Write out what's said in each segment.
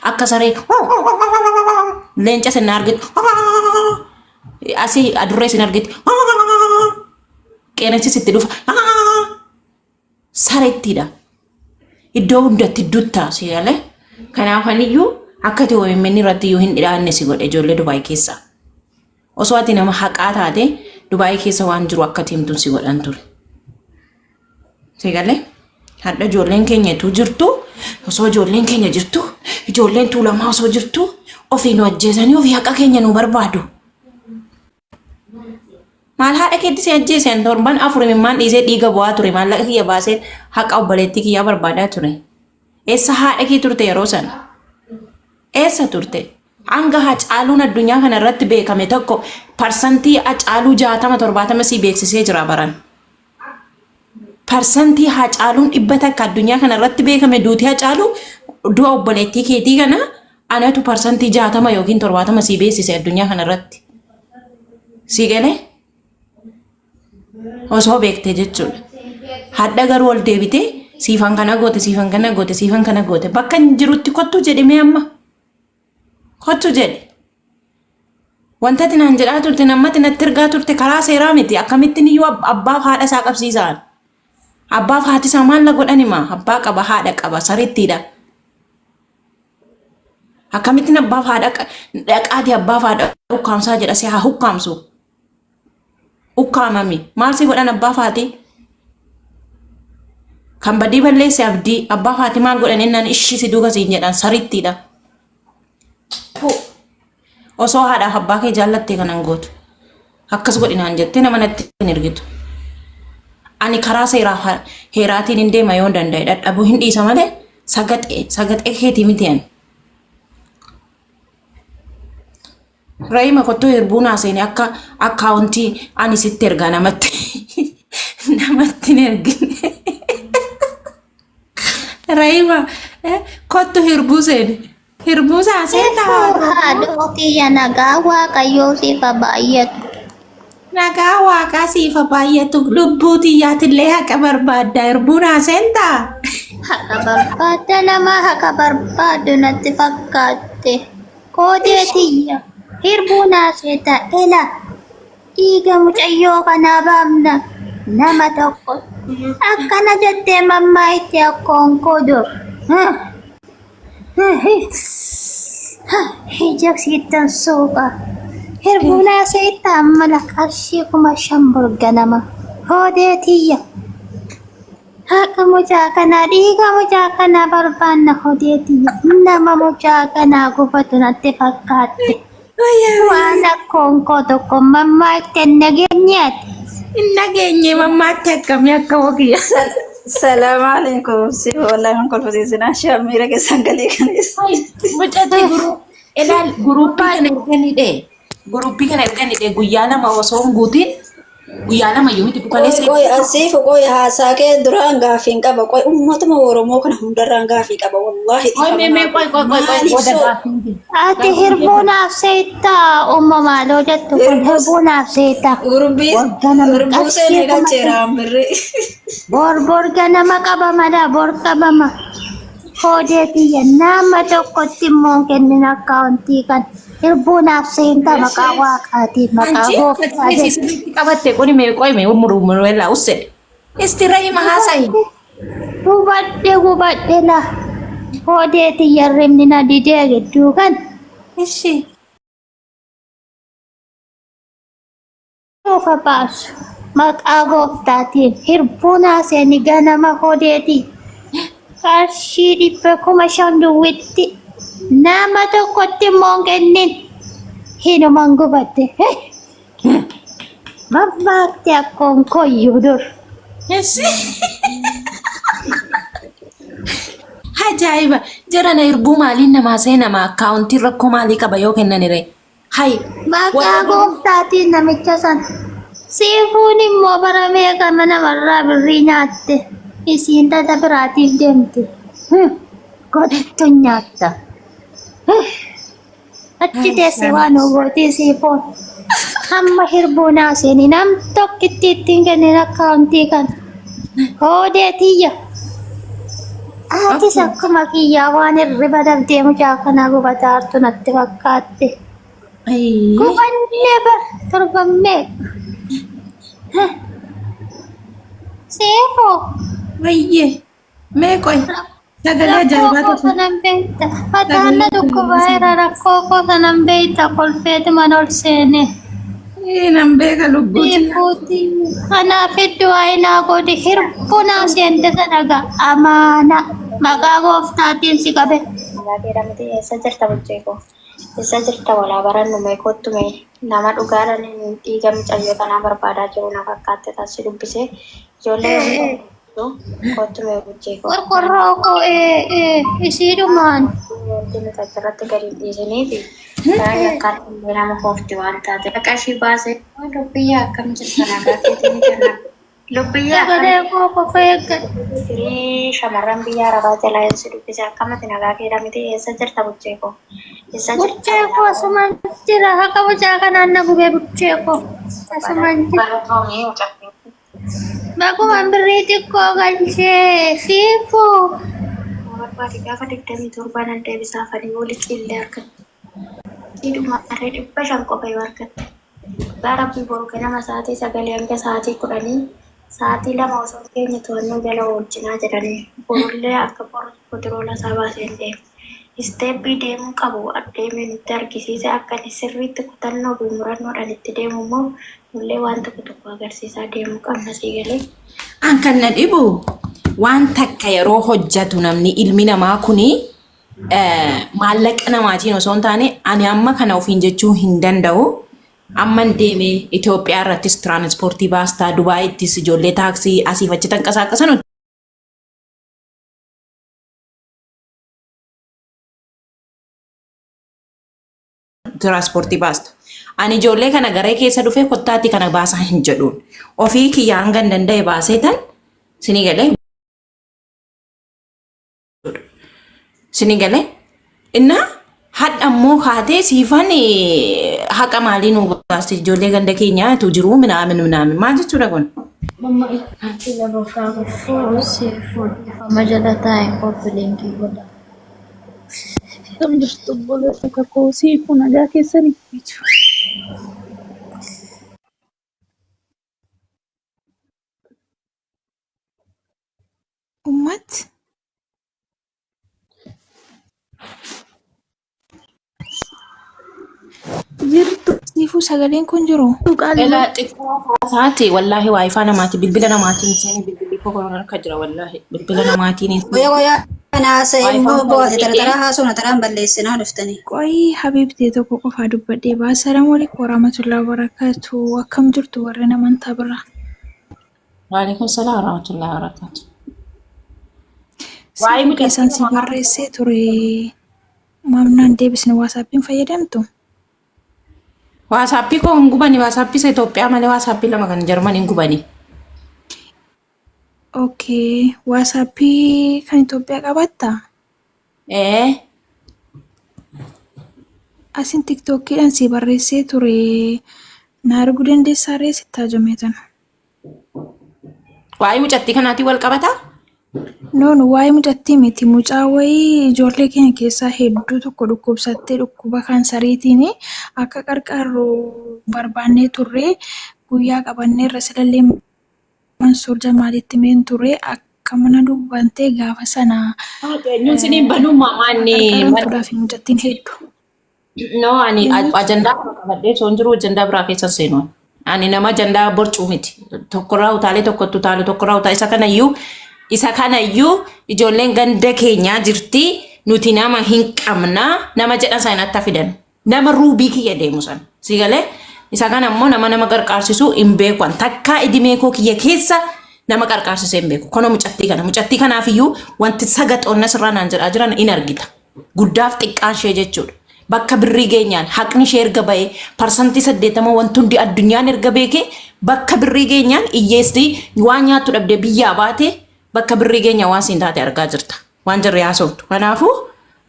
Akka saree leenca sin argitu. Asii adurree sin argitu. Qeensi sitti dhufa. Sareettiidha. Iddoo hundatti duttaa si galee. Kanaafaniyyuu akka ati OMN irratti iyyuu hin dhiyaanne si godhe ijoollee Dubaay keessa. Osoo ati nama haqaa taate Dubaay keessa waan jiru akka ati himtuun si godhan ture. Si galee? Hadha ijoolleen keenya ituu jirtu osoo ijoolleen keenya jirtu ijoolleen tuulamaa osoo jirtu ofii nu ajjeesanii ofii haqa keenya nu barbaadu. Maal haadha keetti si ajjeese an torban afur imimmaan dhiisee dhiiga bu'aa ture maallaqa kiyya baasee haqa obboleettii kiyyaa barbaadaa ture. Eessa haadha kee turte yeroo sana? Eessa turte? Hanga Hacaaluun addunyaa kana irratti beekame tokko parsantii Hacaaluu 60 70 si beeksisee jira baran. Parsantii Hacaaluun 100 addunyaa kana irratti beekame duutii Hacaaluu du'a obboleettii keetii kana anatu parsantii 60 yookiin 70 si beeksise addunyaa kana irratti. Si galee? Osoo beekte jechuudha. Hadha garuu ol deebitee siifan kana goote siifan kana goote siifan kana goote bakka hin jirutti kottu jedhimee amma. Kottu jedhe. Wanta ati naan jedhaa turte namatti natti ergaa turte karaa seeraa miti. Akkamittiin iyyuu abbaaf haadha isaa qabsiisaan. Abbaaf haati isaa maal na godhan himaa? Abbaa qaba haadha qaba sarittiidha. Akkamittiin abbaaf haadha dhaqaati abbaaf haadha ukkaamsaa jedha si haa ukkaamsu. Ukkaamami. Maal si godhan abbaaf haati? Kan badii balleesse abdii abbaaf haati maal godhan innaan ishii si duuka siin jedhan sarittiidha. Osoo haadhaaf abbaa kee jaallattee kanan gootu. Akkas godhi naan jettee nama natti hin ergitu. Ani karaa seeraaf heeraatiin hin deema yoo danda'e dadhabuu hin dhiisa malee sagaxee sagaxee keetii miti ani. Rahima kottuu hirbuu naa seeni akka akkaawuntii ani sitti ergaa namatti namatti hin ergine. Rahima kottu hirbuu seeni. Hirbuu isaa seentaa Siifuu haadhoo kiyya nagaa waaqayyoo siif haa baay'atu. Nagaa waaqaa siif haa baay'atu. Lubbuu tiyyaatillee haqa barbaadda. Hirbuu naa seentaa? Haqa barbaadda nama haqa barbaaddu natti fakkaatte. Koodee tiyya hirbuu naa seeta ela dhiiga mucayyoo kanaa baafna nama tokko akkana jettee mammaa itti akkoon koo dur. Ija siittan suuqa. Hirbuu naa seetta ammala qarshii 5000 borganama. Hoodee tiyya. Haqa mucaa kanaa dhiiga mucaa kanaa barbaanna hodee tiyya. Nama mucaa kanaa gufatu natti fakkaatte. Waan akkoon koo tokko mammaa itti hin nageenye ati. Hin nageenye mammaatti akkamii akka wagiyya. Salaam alaikum. Si wallahi man kolfisiisinaa shaamiira keessan galii kanis. Mucatti guruu ilaal guruuppii kana erganii dhee guruuppii kana erganii dhee guyyaa lama osoo hin guutiin Guyyaa 2 iyyuu miti Qoy kaleessa qoy asiif qoy haasaa kee duraan gaaffiin qaba qoy ummatuma Oromoo kana hundarraan gaaffii qaba wallaahi Qoy dhiifama mee mee naa qoy godhi qoy qoy qoy maaliif booda soo gaaffiin kee. Ati Gaaffiin kee hirbuu booda. naaf seetta umma maaloo jettu kun Hirbuu hirbuu naaf seetta. Urbii Bor ganama hirbuu qarshii seenee 5000 galcheera birri. bor bor ganama qabamada bor qabama. Hoodee tiyya nama tokkotti immoo hin kennin akkaawuntii kan hirbuu naaf seenta maqaa waaqaatiin maqaa Anchi gooftaa akkasii jedhe. sirriitti qabatte kuni mee qoy mee muru muru elaa usse. Isti rahima haasa'i. Gubadhe gubadhe la hoodee tiyya hirribni na didee gidduu kan. Ishi. Nuuf haa baasu. Maqaa gooftaatiin hirbuu naa seeni ganama hodeeti. Qarshii 500,000 duwwitti nama tokkotti immoo hin kennin. Hinuman gubadhe. Mammaakti akkoon koyyuu dur. Ishi. Ajaa'iba! Jarana hirbuu maaliin namaa seenama akkaawuntiin rakkoo maalii qaba yoo kennanire? Hay Maqaa warra dur gooftaatiin namicha sana. Siifuun immoo bara meeqa namarraa birrii nyaatte. Isiin tata biraatiif deemte. Kottu nyaatta. Achi teesse waan gootii siifuun. Hamma hirbuu naa seeni nam tokkitti ittiin kennin akkaawuntii kana. Hoodee tiyya. Atis akkuma kiyyaa waan hirriba dhabdee mucaa kanaa gubataa jirtu natti fakkaatte. Ayii. Gubannee bar torban meeqa. Seefoo. Wayyee. Mee qoy. Sagalee Rakkoo ajaa'ibaa koo tokko. sanan beekta. Mataan na dhukkubaa jira rakkoo koo sanan beekta kolfeetuman ol seene. Ee, Nan beeka lubbuu tiyya. Dhiibbuuti. Kanaaf iddoo ayinaa godhi hirbu naa seente sana gaa amaana maqaa gooftaatiin si qabe. Nagaa keedha miti eessa jirta buchee koo eessa jirta walaa barannu mee kottu mee nama dhugaadhaan dhiiga micayyoo tanaa barbaadaa jiru na fakkaatte taasi dubbisee ijoollee kottu mee buchee koo Qorqorroo koo ee ee isiidhumaan. wanti nuti achirratti gadi hin dhiisiniifi karaa yakkaatti illee nama koofti waan taate maqaa ishii baasee lubbiyyaa akkam jirta nagaa keetiin kenna lubbiyyaa akkam Sagalee koo qofa eeggadhu. Firii shamarran biyya arabaa jalaa eessi dubbise akkamati nagaa keedha miti eessa jirta buchee koo eessa jirta Buchee koo asumaan jira haqa mucaa kanaan na gubee buchee koo asumaan jira. Galatoomii mucattiin. Bagumaan birrii xiqqoo galchee siifuu. Barbaade gaafa 27 nan deebisaa fanii oli qillee argatte. Hidhuma harree 500 qofa yoo argatte. Dhugaa rabbii boru ganama sa'aatii 9 hanga sa'aatii 10 sa'aatii 2 osoo hin geenye to'annoo jala oolchinaa jedhanii borullee akka boru potiroola isaa baasee hin deemu. Isteeppii deemuu qabu deemee nutti argisiise akka inni sirriitti kutannoo fi murannoodhaan itti deemu immoo nullee waan tokko tokko agarsiisaa deemuu qabna sii galee. An kan na dhibu waan takka yeroo hojjatu namni ilmi namaa kuni maallaqa namaatiin osoo hin taane ani amma kana ofiin jechuu hin danda'u. Amman deemee Itoophiyaa irrattis tiraanispoortii baastaa, Dubaayittis ijoollee taaksii asiif achi tanqasaaqasan tiraanspoortii baasta. Ani ijoollee kana garee keessa dhufee kottaatti kana baasaa hin jedhuun. Ofii kiyya hanga hin danda'e baasee tan sinii galee sinii galee innaa hadha immoo kaatee siifan haqa maalii nuu baasti ijoollee ganda keenyaa tu jiruu minaamin minaamin maal jechuudha kun? Mamma itti lafa fuu siifuu dhiifama jala taa'e koppiliinkii godha. Akkam jirtu obboloota kakoo siifuu nagaa keessanii? Ummat Jirtu siifuu sagaleen kun jiru. qaalima. Elaa xiqqoo haasaati wallaahi waayifaa namaati bilbila namaatiin seeni bilbilli koo kan harka jira wallaahi bilbila namaatiin hin Qoya qoya naasa immoo waayifaan bo'aate tara miidhee taraa haasoo taraan balleessinaa dhuftanii. Qoyii habiibtee tokko qofaa dubbadhee ba'a. Assalaamu alaikum warahmatullahi wabarakatuh. Akkam jirtu warreen amantaa biraa? Waalaikum salaam warahmatullahi wabarakatuh. Waa'ee Siifuu mucattii keessan si namaa barreessee ture. Maamnaan deebisne waasaappiin fayyadamtu? Waasaappii koo hin gubani waasaappii isa Itoophiyaa malee waasaappii lama kan Jarman hin gubani. Okay. Waasaappii kan Itoophiyaa qabaattaa? Ee Asin tiktookkiidhaan si barreessee ture. Na arguu dandeessaa ree sitti haajamee tana. Waa'ee mucattii kanaatiin wal qabataa? No, no, waa'ee mucattii miti. Mucaa wayii ijoollee keenya keessaa hedduu tokko dhukkubsattee dhukkuba kaansariitiin akka qarqaarru barbaannee turre guyyaa qabanneerra silallee Mansuur Jamaalitti himeen ture akka mana dubbantee gaafa sana Eenyuun siniin banuu maamaanni qarqaramtuudhaaf mucattiin hedduu. No, ani ajandaa kana qabadhee osoo hin jiru ajandaa biraa keessa hin seenu. Ani nama ajandaa borcuu miti. Tokkorraa utaalee tokkotti utaalu tokkorraa utaalee isa kanayyuu isa kanayyuu ijoolleen ganda keenyaa jirti nuti nama hin qabna nama jedhan sana natti fidan. Nama ruubii kiyya deemu sana. Si galee isa kana immoo nama nama qarqaarsisuu hin beeku. An takkaa idimee koo kiyya keessa nama qarqaarsisee hin beeku. Kono mucattii kana mucattii kanaafiyyuu wanti sagaxoonna sirraa naan jedhaa jiran in argita. Guddaaf xiqqaan ishee jechuudha. Bakka birrii geenyaan haqni ishee erga ba'ee 80% wanti hundi addunyaan erga beekee bakka birrii geenyaan hiyyeessi waan nyaattu dhabdee biyyaa baate bakka birrii geenyaan waan siin taate argaa jirta. Waan jarri haasoftu. Kanaafuu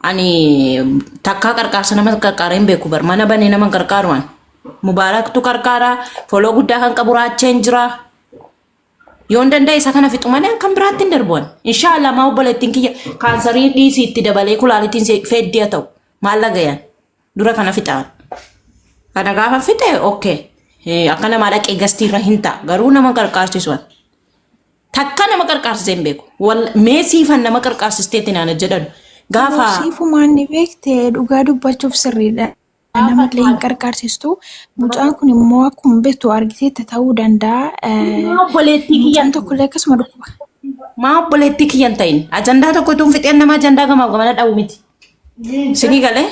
ani takkaa qarqaarsa nama qarqaaree hin beeku bar mana banee nama hin qarqaaru an. Mubaaraktu qarqaara foloo guddaa kan qabu raacheen jira. Yoon danda'e isa kana fixu malee kan biraatti hin darbuan. Inshaallah maa obboleettiin kiyya kaansarii dhiisii itti dabalee kulaalitiin feeddii haa ta'u. Maal lagayan? Dura kana fixaan. Kana gaafa fixe okay. Akka namaa dhaqee gastiirra hin ta'a. Garuu nama qarqaarsisu. Takka nama qarqaarsisee hin beeku. Mee siifan nama qarqaarsistee naan jedhan. Gaafa Siifumaan ni beekte dhugaa dubbachuuf sirriidha. Namallee hin qarqaarsistu. Mucaan kun immoo akkuma beektu argiteetta ta'uu danda'a. Maa obboleettii kiyya Mucaan tokkollee akkasuma dhukkuba. Maa obboleettii kiyya hin ta'in. Ajandaa tokko utuu hin fixeen nama ajandaa gamaaf gamana dha'u miti. Sinii galee?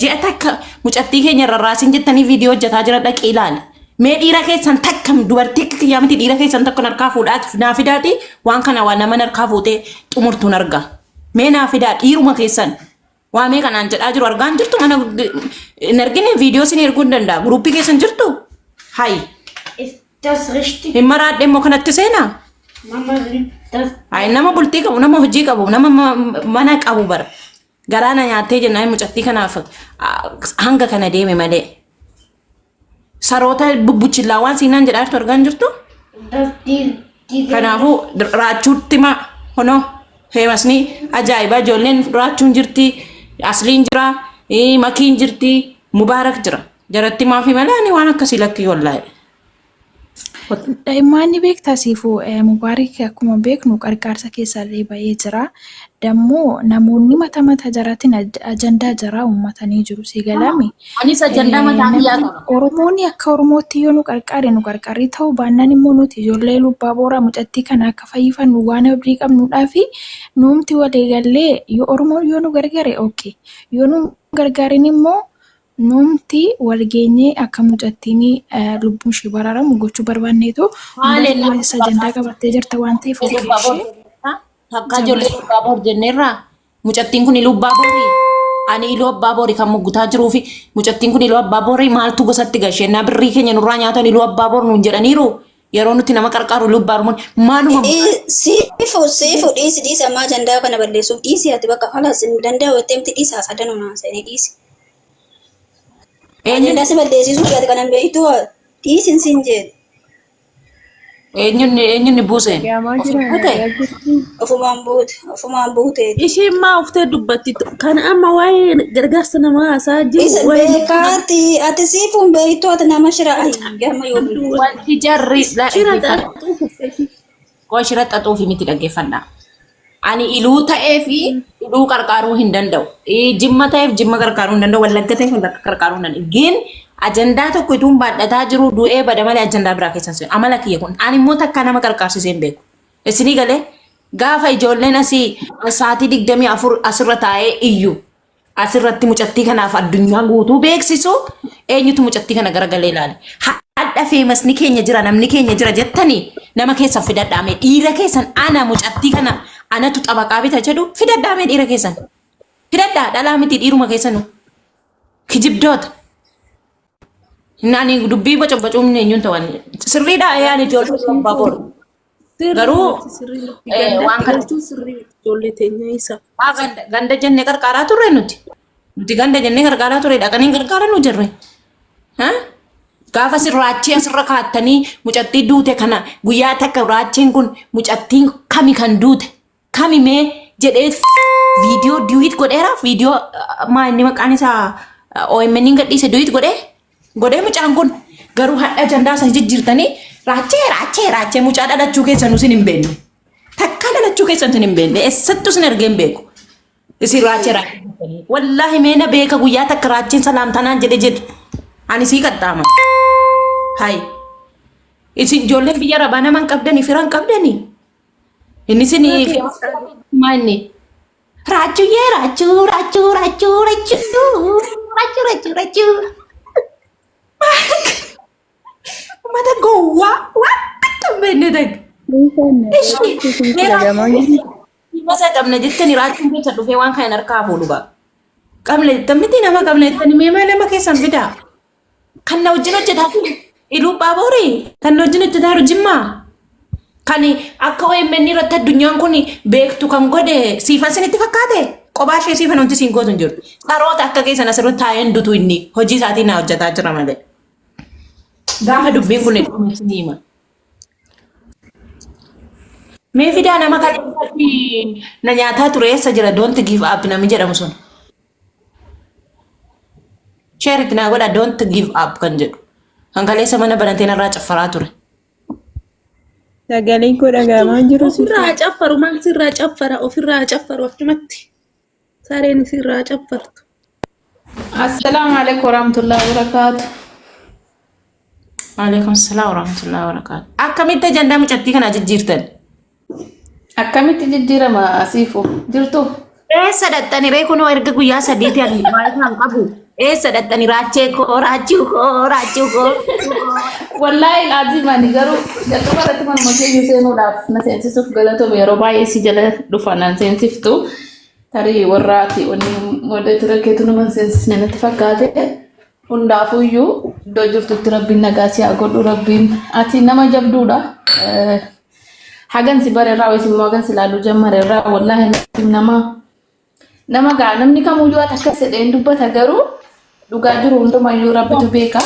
Ji'a takka mucattii keenya rarraasin jettanii viidiyoo hojjetaa jira dhaqii ilaali. Mee dhiira keessan takka dubartii akka kiyyaa miti dhiira keessan tokko harkaa fuudhaati naa fidaati waan kana waan nama harkaa fuutee xumurtuun argaa. Mee naa fidaa dhiiruma keessan. Waa mee kanaan jedhaa jiru argaan jirtu mana hin argine viidiyoo isin erguu hin danda'a. Guruppii keessan jirtu? Hayi. Ist das richtig? Hin maraadhe immoo kanatti seenaa? Mama, sind das Hayi nama bultii qabu nama hojii qabu nama mana qabu bara. Garaana nyaattee jennaan mucattii kanaaf hanga kana deeme malee. Saroota bubbuchillaa waan siinaan jedhaa jirtu argaan jirtu? das die die Kanaafuu raachuutti ma honoo feemasni ajaa'iba ijoolleen raachuun jirti asliin jira makiin jirti mubaarak jira jaratti maafi malee ani waan akkasii lakkii wallaahi. Daa'imman ni beektaa siifuu Mubaarik akkuma beeknu qarqaarsa keessallee ba'ee jira. Dammoo namoonni mata mata jaraatiin ajandaa jaraa uummatanii jiru si galame. Anis ajandaa mataa kiyyaa qaba. Oromoonni akka Oromootti yoo nu qarqaare nu qarqaarri ta'uu baannaan immoo nuti ijoollee lubbaa booraa mucattii kana akka fayyifannu waan abdii qabnuudhaa fi nuumti waliigallee yoo Oromoon yoo nu gargaare okay yoo nu gargaarin immoo nuumti wal geenyee akka mucattiin lubbuun ishee baraaramu gochuu barbaanneetu Maali hundaaf ajandaa qabattee jirta waan ta'eef okay ishee. Takkaa ijoollee lubbaa boor jenneerraa mucattiin kun lubbaa boorii ani iluu abbaa boorii kan muggutaa jiruu fi mucattiin kun iluu abbaa boorii maaltu gosatti gashee naa birrii keenya nurraa nyaatan iluu abbaa boor nuun jedhaniiru yeroo nuti nama qarqaaru iluu abbaa boor maaluma Siifu siifu dhiisi dhiisi ammaa ajandaa kana balleessuuf dhiisi ati bakka halas hin danda'u jettee miti dhiisi haasadan naasanii dhiisi. Eenyuun Ajandaa si balleessisuuf ati kanan beektu dhiisin siin jedhu. Eenyuun eenyuun buuse? Yaamaa Of jira buute? nagaa jirti. Ofumaan buute ofumaan buute. Isheen maa uftee dubbatti? Kan amma waa'ee gargaarsa namaa haasaa jiru Isa waa'ee beekaati ati siifuun beektu ati nama shira ayi amma yoomiyyuu. Wanti jarri shira dhaggeeffadha. xaxuuf uffee ishee. Koo shira xaxuufi miti dhaggeeffadha. Ani iluu ta'ee fi iluu qarqaaruu hin danda'u. Jimma ta'eef jimma qarqaaruu hin danda'u. Wallagga ta'eef wallagga qarqaaruu hin danda'u. Gin ajandaa tokko ituun baadhataa jiru du'ee bada malee ajandaa biraa keessan seenu. Amala kiyya kun. Ani immoo takka nama qarqaarsisee hin beeku. Isinii galee gaafa ijoolleen asii sa'aatii 24 asirra taa'ee iyyu asirratti mucattii kanaaf addunyaa guutuu beeksisu eenyutu mucattii kana garagalee ilaale. Hadha feemasni keenya jira namni keenya jira jettanii nama keessan fidadhaame dhiira keessan ana mucattii kana anatu xabaqaa bita jedhu fidadhaame dhiira keessan. Fidadhaa dhalaa miti dhiiruma keessanu. Kijibdoota. Ani dubbii boca bocuun eenyuun ta'an sirriidha yaani ijoollee abbaa boru. Sirrii Garuu miti sirrii miti waan gandatti kana galchuun sirrii miti ijoollee teenya isa. Maa ganda ganda jennee qarqaaraa turre nuti. Nuti ganda jennee qarqaaraa turre dhaqanii qarqaara nu jirre. Ha? Gaafa sin raachee asirra kaattanii mucattii duute kana guyyaa takka raacheen kun mucattiin kami kan duute kami mee jedhee viidiyoo duwit godheera viidiyoo maa inni maqaan isaa OMN gadhiise duwit godhee godhee mucaan kun garuu hadha ajandaa isa jijjiirtanii raachee raachee raachee mucaa dhalachuu keessan isin hin beekne. Takkaa dhalachuu keessan isin hin beekne eessattuu isin argee hin beeku. Isin raachee raachee jettanii. Wallaahi mee na beeka guyyaa takka raacheen salaamtanaan jedhe jedhu. Ani sii qaxxaama. Hayi. Isin ijoolleen biyya rabaa nama hin qabdanii fira hin qabdanii. Inni isin maa inni? Raachuyyee raachuu raachuu raachuu raachuu raachuu raachuu raachuu. Uummata gowwaa waan takka hin beekne takka. Ishi mee raachuu masa qabna jettanii raachuun keessa dhufee waan kana harkaa fuudhu ba'a. Qabna jettan miti nama qabna jettanii mee maal nama keessan fidaa. Kan na wajjin hojjetaa jiru Iluu Baaborii kan na wajjin hojjetaa jiru Jimmaa. Kan akka OMN irratti addunyaan kun beektu kan godhe siifan sinitti fakkaate qophaa ishee siifan wanti siin gootu hin jiru. Saroota akka keessan asirratti taa'een dutu inni hojii isaatiin na hojjetaa jira malee. Gaafa dubbiin kun dhume isin hima. Mee fidaa nama kaleessatti na nyaataa ture eessa jira don't give up namni jedhamu sun. Share itti naa godha don't give up kan jedhu. Kan kaleessa mana banatee narraa caffaraa ture. Sagaleen koo dhaga'amaa hin jiru siif. Ofirraa haa caffaru maal sirraa caffara ofirraa haa caffaru achumatti sareen sirraa caffartu. Assalaamu alaikum warahmatullahi wabarakatuh. Waalaikum salaam warahmatullahi wabarakatuh. Akkamitti ajandaa mucattii kanaa jijjiirtan? Akkamitti jijjiirama asiifu jirtu? Eessa dhaxxani ree kunoo erga guyyaa sadiiti ani maayikaa hin qabu. Eessa dhaxxani raachee koo raachuu koo raachuu koo. Wallaahi laazim ani garuu jalqaba irratti manuma keenya seenuudhaaf na seensisuuf galatoomi yeroo baay'ee si jala dhufa nan seensiftu. Tarii warra ati wanni moderator keetu nama hin seensisne natti fakkaate. Hundaafuyyuu iddoo jirtutti rabbiin nagaa si haa godhu rabbiin ati nama jabduudha. Hagan si bare irraa wayis immoo hagan si ilaaluu jammare irraa wallaahi natti nama nama gaa namni kamuyyuu ati akkas jedheen dubbata garuu dhugaa jiru hundumayyuu rabbitu beeka.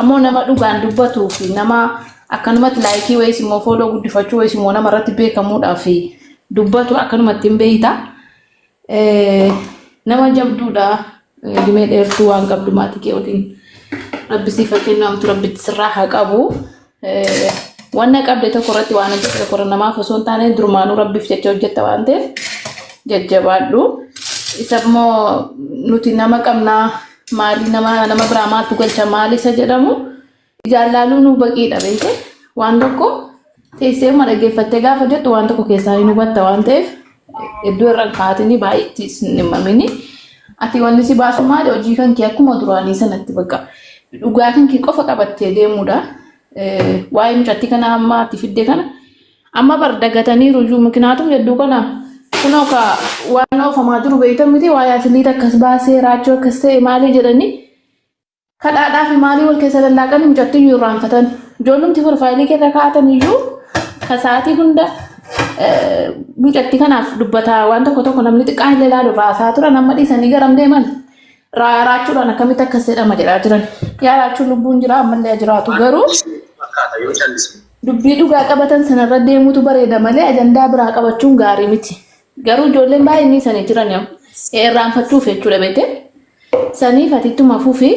Ammoo nama dhugaan dubbatuu fi nama akkanumatti laayikii wayis immoo fooloo guddifachuu wayis immoo nama irratti beekamuudhaaf dubbatu akkanumatti hin beeyta. Nama jabduudha. Dhimee dheertuu waan qabdu maatii kee waliin rabbi siif haa kennu hamtu rabbitti sirraa haa qabu. Wanna qabde tokko irratti waan hojjette tokko irra namaaf osoo hin taane durumaanuu rabbiif jecha hojjetta waan ta'eef jajjabaadhu. Isa immoo nuti nama qabnaa maalii nama nama biraa maaltu galcha maali isa jedhamu ijaan laaluu nu baqiidha beekte waan tokko teessee ma dhaggeeffattee gaafa jettu waan tokko keessaa hin hubatta waan ta'eef iddoo irra hin kaa'atini baay'ee ittis hin dhimmamini. Ati wanni si baasu maali hojii kan kee akkuma duraanii sanatti bakka dhugaa kan kee qofa qabattee deemuudha. Waa'ee mucattii kana amma ati fidde kana amma bar dagataniiru iyyuu mikinaatum hedduu kana kunoo ka waan oofamaa jiru beektan miti waa'ee asiliit akkas baasee raachuu akkas ta'e maalii jedhanii Kadhaadhaa fi maalii wal keessa lallaaqanii mucattii iyyuu irraanfatan. Ijoollumti profaayilii keessa kaa'atan iyyuu ka sa'aatii hunda mucattii kanaaf dubbataa waan tokko tokko namni xiqqaan illee ilaalu raasaa turan amma dhiisanii garam deeman. Raachuudhaan akkamitti akkas jedhama jedhaa jiran. Yaa raachuun lubbuun jira ammallee jiraatu garuu dubbii dhugaa qabatan sanarra deemuutu bareeda malee ajandaa biraa qabachuun gaarii miti. Garuu ijoolleen baay'een dhiisanii jiran irraanfachuuf jechuudha beekte. Saniif ati ittuma fufi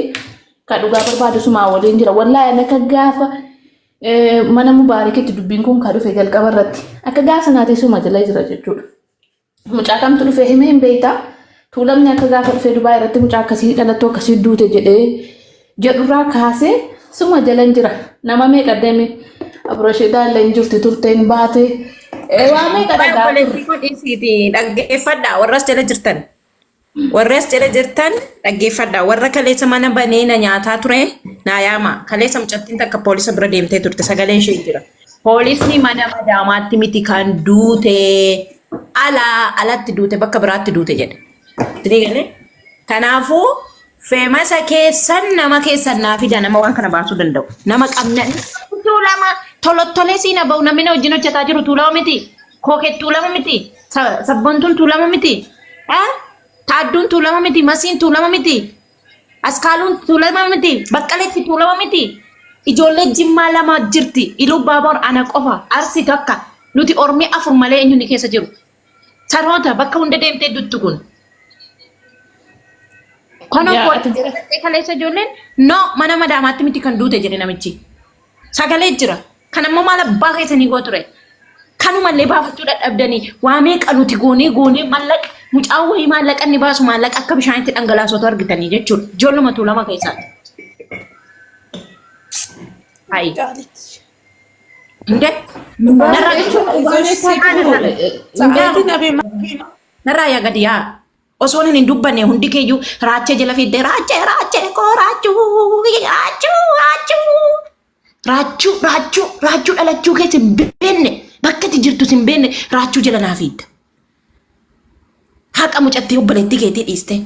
ka dhugaa barbaadu sumaa waliin jira. Wallaahi ani akka gaafa mana mubaarikitti dubbiin kun ka dhufe jalqaba irratti akka gaafa sanaati suma jala jira jechuudha. Mucaa kamtu dhufe himee hin beektaa? Tuulamni akka gaafa dhufe Dubaay irratti mucaa akkasii dhalattuu akkasii duute jedhee jedhurraa kaasee suma jalan jira. Nama meeqa deeme Abrashidaa illee hin jirti turteen baate. Waa meeqa dhagaa turre. Obboleettii koo dhiisiiti dhaggeeffadhaa warras jala jirtan. Warri as jala jirtan dhaggeeffadha. Warra kaleessa mana banee na nyaataa ture naa yaama. Kaleessa mucattiin takka poolisa bira deemtee turte sagaleen ishee jira. Poolisni mana madaamaatti miti kan duute alaa alatti duute bakka biraatti duute jedhe. Isinii galee? Kanaafuu feemasa keessan nama keessan naa fida nama waan kana baasuu danda'u. Nama qabna. Tuulama tolottolee siin ba'u namni na wajjin hojjetaa jiru tuulama miti. Kooket tuulama miti. Sabboontuun tuulama miti. Taadduun tuulama miti. Masiin tuulama miti. Askaaluun tuulama miti. Baqqaleetti tuulama miti. Ijoollee jimmaa lama jirti. Iluu baaboor ana qofa. Arsi takka. Nuti ormii afur malee eenyu ni keessa jiru. Saroota bakka hunda deemtee duttu kun. Kana Yaa ati jira. kaleessa ijoolleen no mana madaamaatti miti kan duute jedhe namichi. Sagalee jira. Kan ammoo maal abbaa keessanii goo ture. Kanumallee baafachuu dadhabdanii waa meeqa nuti goonee goonee maallaqa mucaan wayii maallaqa inni baasu maallaqa akka bishaanitti dhangalaasootu argitanii jechuudha. Ijoolluma tuulama keessaati. Hayi. Hundee. Narraa narraa yaa gadi yaa. Osoo hin dubbanne hundi keeyyuu raachee jala fiddee raachee raachee koo raachuu raachuu raachuu raachuu raachuu raachuu dhalachuu keessa hin beekne bakka itti jirtus hin beekne raachuu jala naa fidda. Haqa mucattii obboleettii keetii dhiiste.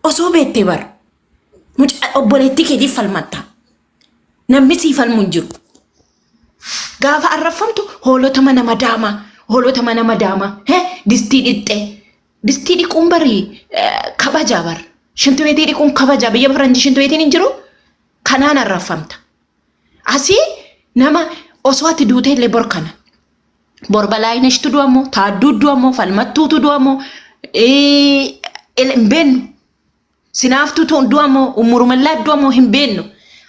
Osoo beektee bar mucaa obboleettii keetiif falmatta. Namni sii falmu hin jiru. Gaafa arrabfamtu hoolota mana madaamaa, hoolota mana madaamaa, he distii dhixxee. Distii dhiquun bari kabajaa bar. Shintibeetii dhiquun kabajaa biyya faranjii shintibeetiin hin jiru. Kanaan arrabfamta. Asii nama Osoo ati duutee illee bor kana. Bor Balaayinashtu du'amoo, Taadduu du'amoo, Falmattuutu du'amoo, hin beennu. Sinaaftuu du'amoo, Ummurumallaa du'amoo hin beennu.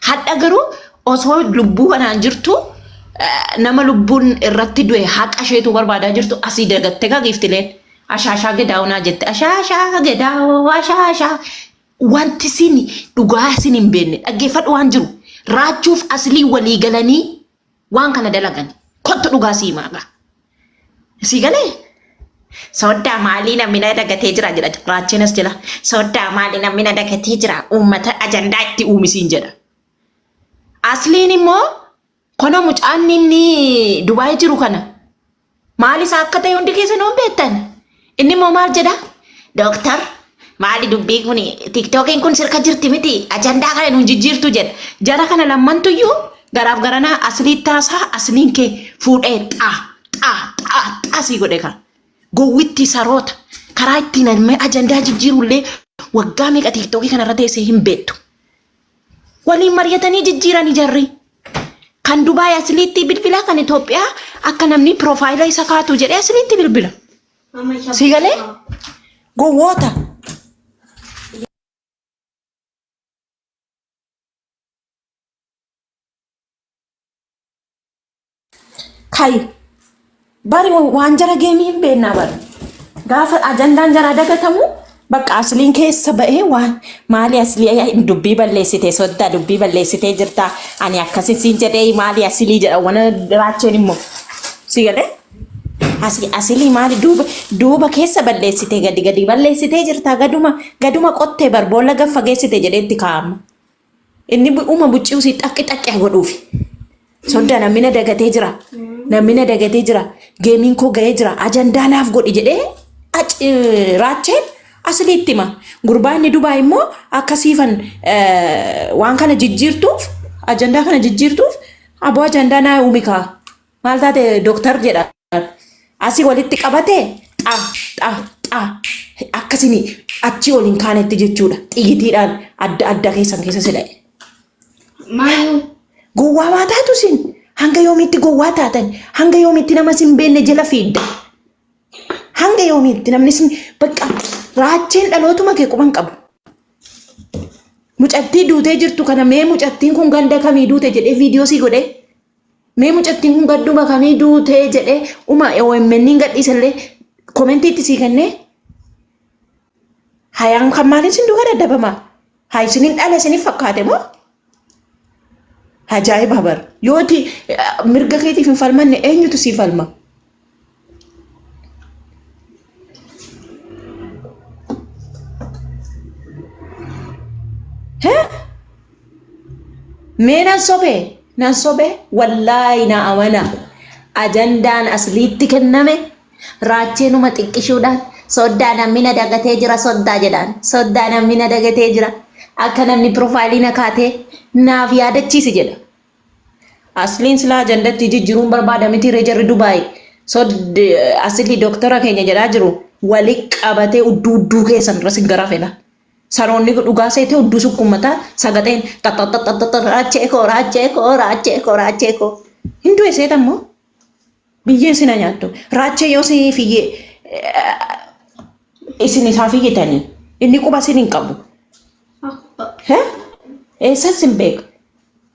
Hadha garuu osoo lubbuu kanaan jirtu nama lubbuun irratti du'e haqa isheetu barbaadaa jirtu asii dagattee gagiiftileen. Ashaashaa gedaa'unaa jette. Ashaashaa gedaa'oo ashaashaa. Wanti isin dhugaa isin hin beekne dhaggeeffadhu waan jiru. Raachuuf aslii walii galanii waan kana dalagan. Kottu dhugaa sii maagaa. Sii galee? Soddaa maalii namni na dagatee jira jedha. Raacheen as jala. Soddaa maalii namni na dagatee jira. Uummata ajandaa itti uumisiin jedha. Asliin immoo kono mucaan inni Dubaay jiru kana maal isaa akka ta'e hundi keessan hin beektan. Inni immoo maal jedha? Dooktar maali dubbii kun tiktookiin kun sirka jirti miti ajandaa kana nuun jijjiirtu jedha. Jara kana lammantuyyuu garaaf garanaa aslii taasaa asliin kee fuudhee xaa xaa xaa xaa sii godhe kan. Gowwitti saroota karaa ittiin ajandaa jijjiirullee waggaa meeqa tiktookii kanarra teessee hin beektu. Waliin mari'atanii jijjiiranii jarri. Kan Dubaay asliitti bilbila kan Itoophiyaa akka namni piroofaayila isa kaatu jedhee asliitti bilbila. Si galee? Gowwoota. Kai bari waan jara geemii hin beeknaa bari. Gaafa ajandaan jaraa dagatamu bakka asliin keessa ba'ee waan maali aslii dubbii balleessite soddaa dubbii balleessitee jirta ani akkasi siin jedhee maali aslii jedha wana raacheen immoo si galee aslii maali duuba duuba keessa balleessite gadi gadi balleessitee jirta gaduma gaduma qottee bar boolla gad fageessite jedheetti kaa'ama. Inni uma buccuu si xaqqi xaqqi godhuufi. Soddaa namni na dagatee jira. Namni na dagatee jira. Geemiin koo ga'ee jira. Ajandaa naaf godhi jedhee raacheen asliitti hima. Gurbaan inni Dubaay immoo akka siifan waan kana jijjiirtuuf ajandaa kana jijjiirtuuf aboo ajandaa naa uumi kaa. Maal taate dooktar jedha. Asii walitti qabatee xa xa xa akkasini achii ol hin kaanetti jechuudha. Xiyyitiidhaan adda adda keessan keessa si dha'e. Maayuu. Gowwaa waa taatu sin hanga yoomiitti gowwaa taatan hanga yoomiitti nama sin beekne jala fiidda. Hanga yoomiitti namni sin bakka raacheen dhalootuma kee quban qabu. Mucattii duutee jirtu kana mee mucattiin kun ganda kamii duute jedhee viidiyoo sii godhee. Mee mucattiin kun ganduma kamii duutee jedhee uma OMN gadhiisallee komentiitti sii kennee. Hayaan kan maaliin sin duukaa daddabamaa? Haa isinin dhala isiniif fakkaate moo? Ajaa'iba bara. Yooti mirga keetiif hin falmanne eenyutu sii falma? Hee? Mee nan sobee? Nan sobee? Wallaahi na amana. Ajandaan asliitti kenname raacheenuma xiqqishuudhaan soddaa namni na dagatee jira soddaa jedhaan. Soddaa namni na dagatee jira. Akka namni piroofaayilii na kaatee naaf yaadachiisi jedha. Asliin silaa ajandatti jijjiiruun barbaada miti ree jarri Dubaay. Sod aslii doktora keenya jedhaa jiru wali qabatee udduu udduu keessan irra sin gara fela. Saroonni dhugaa seetee udduu sukkummataa sagaxeen xaxaxaxaxa raachee koo raachee koo raachee koo raachee koo. Hin du'e seeta immoo biyyeen sina nyaattu. Raachee yoo si fiyyee isin isaa fiyyitanii inni quba isin hin qabu. Eessas hin beeku.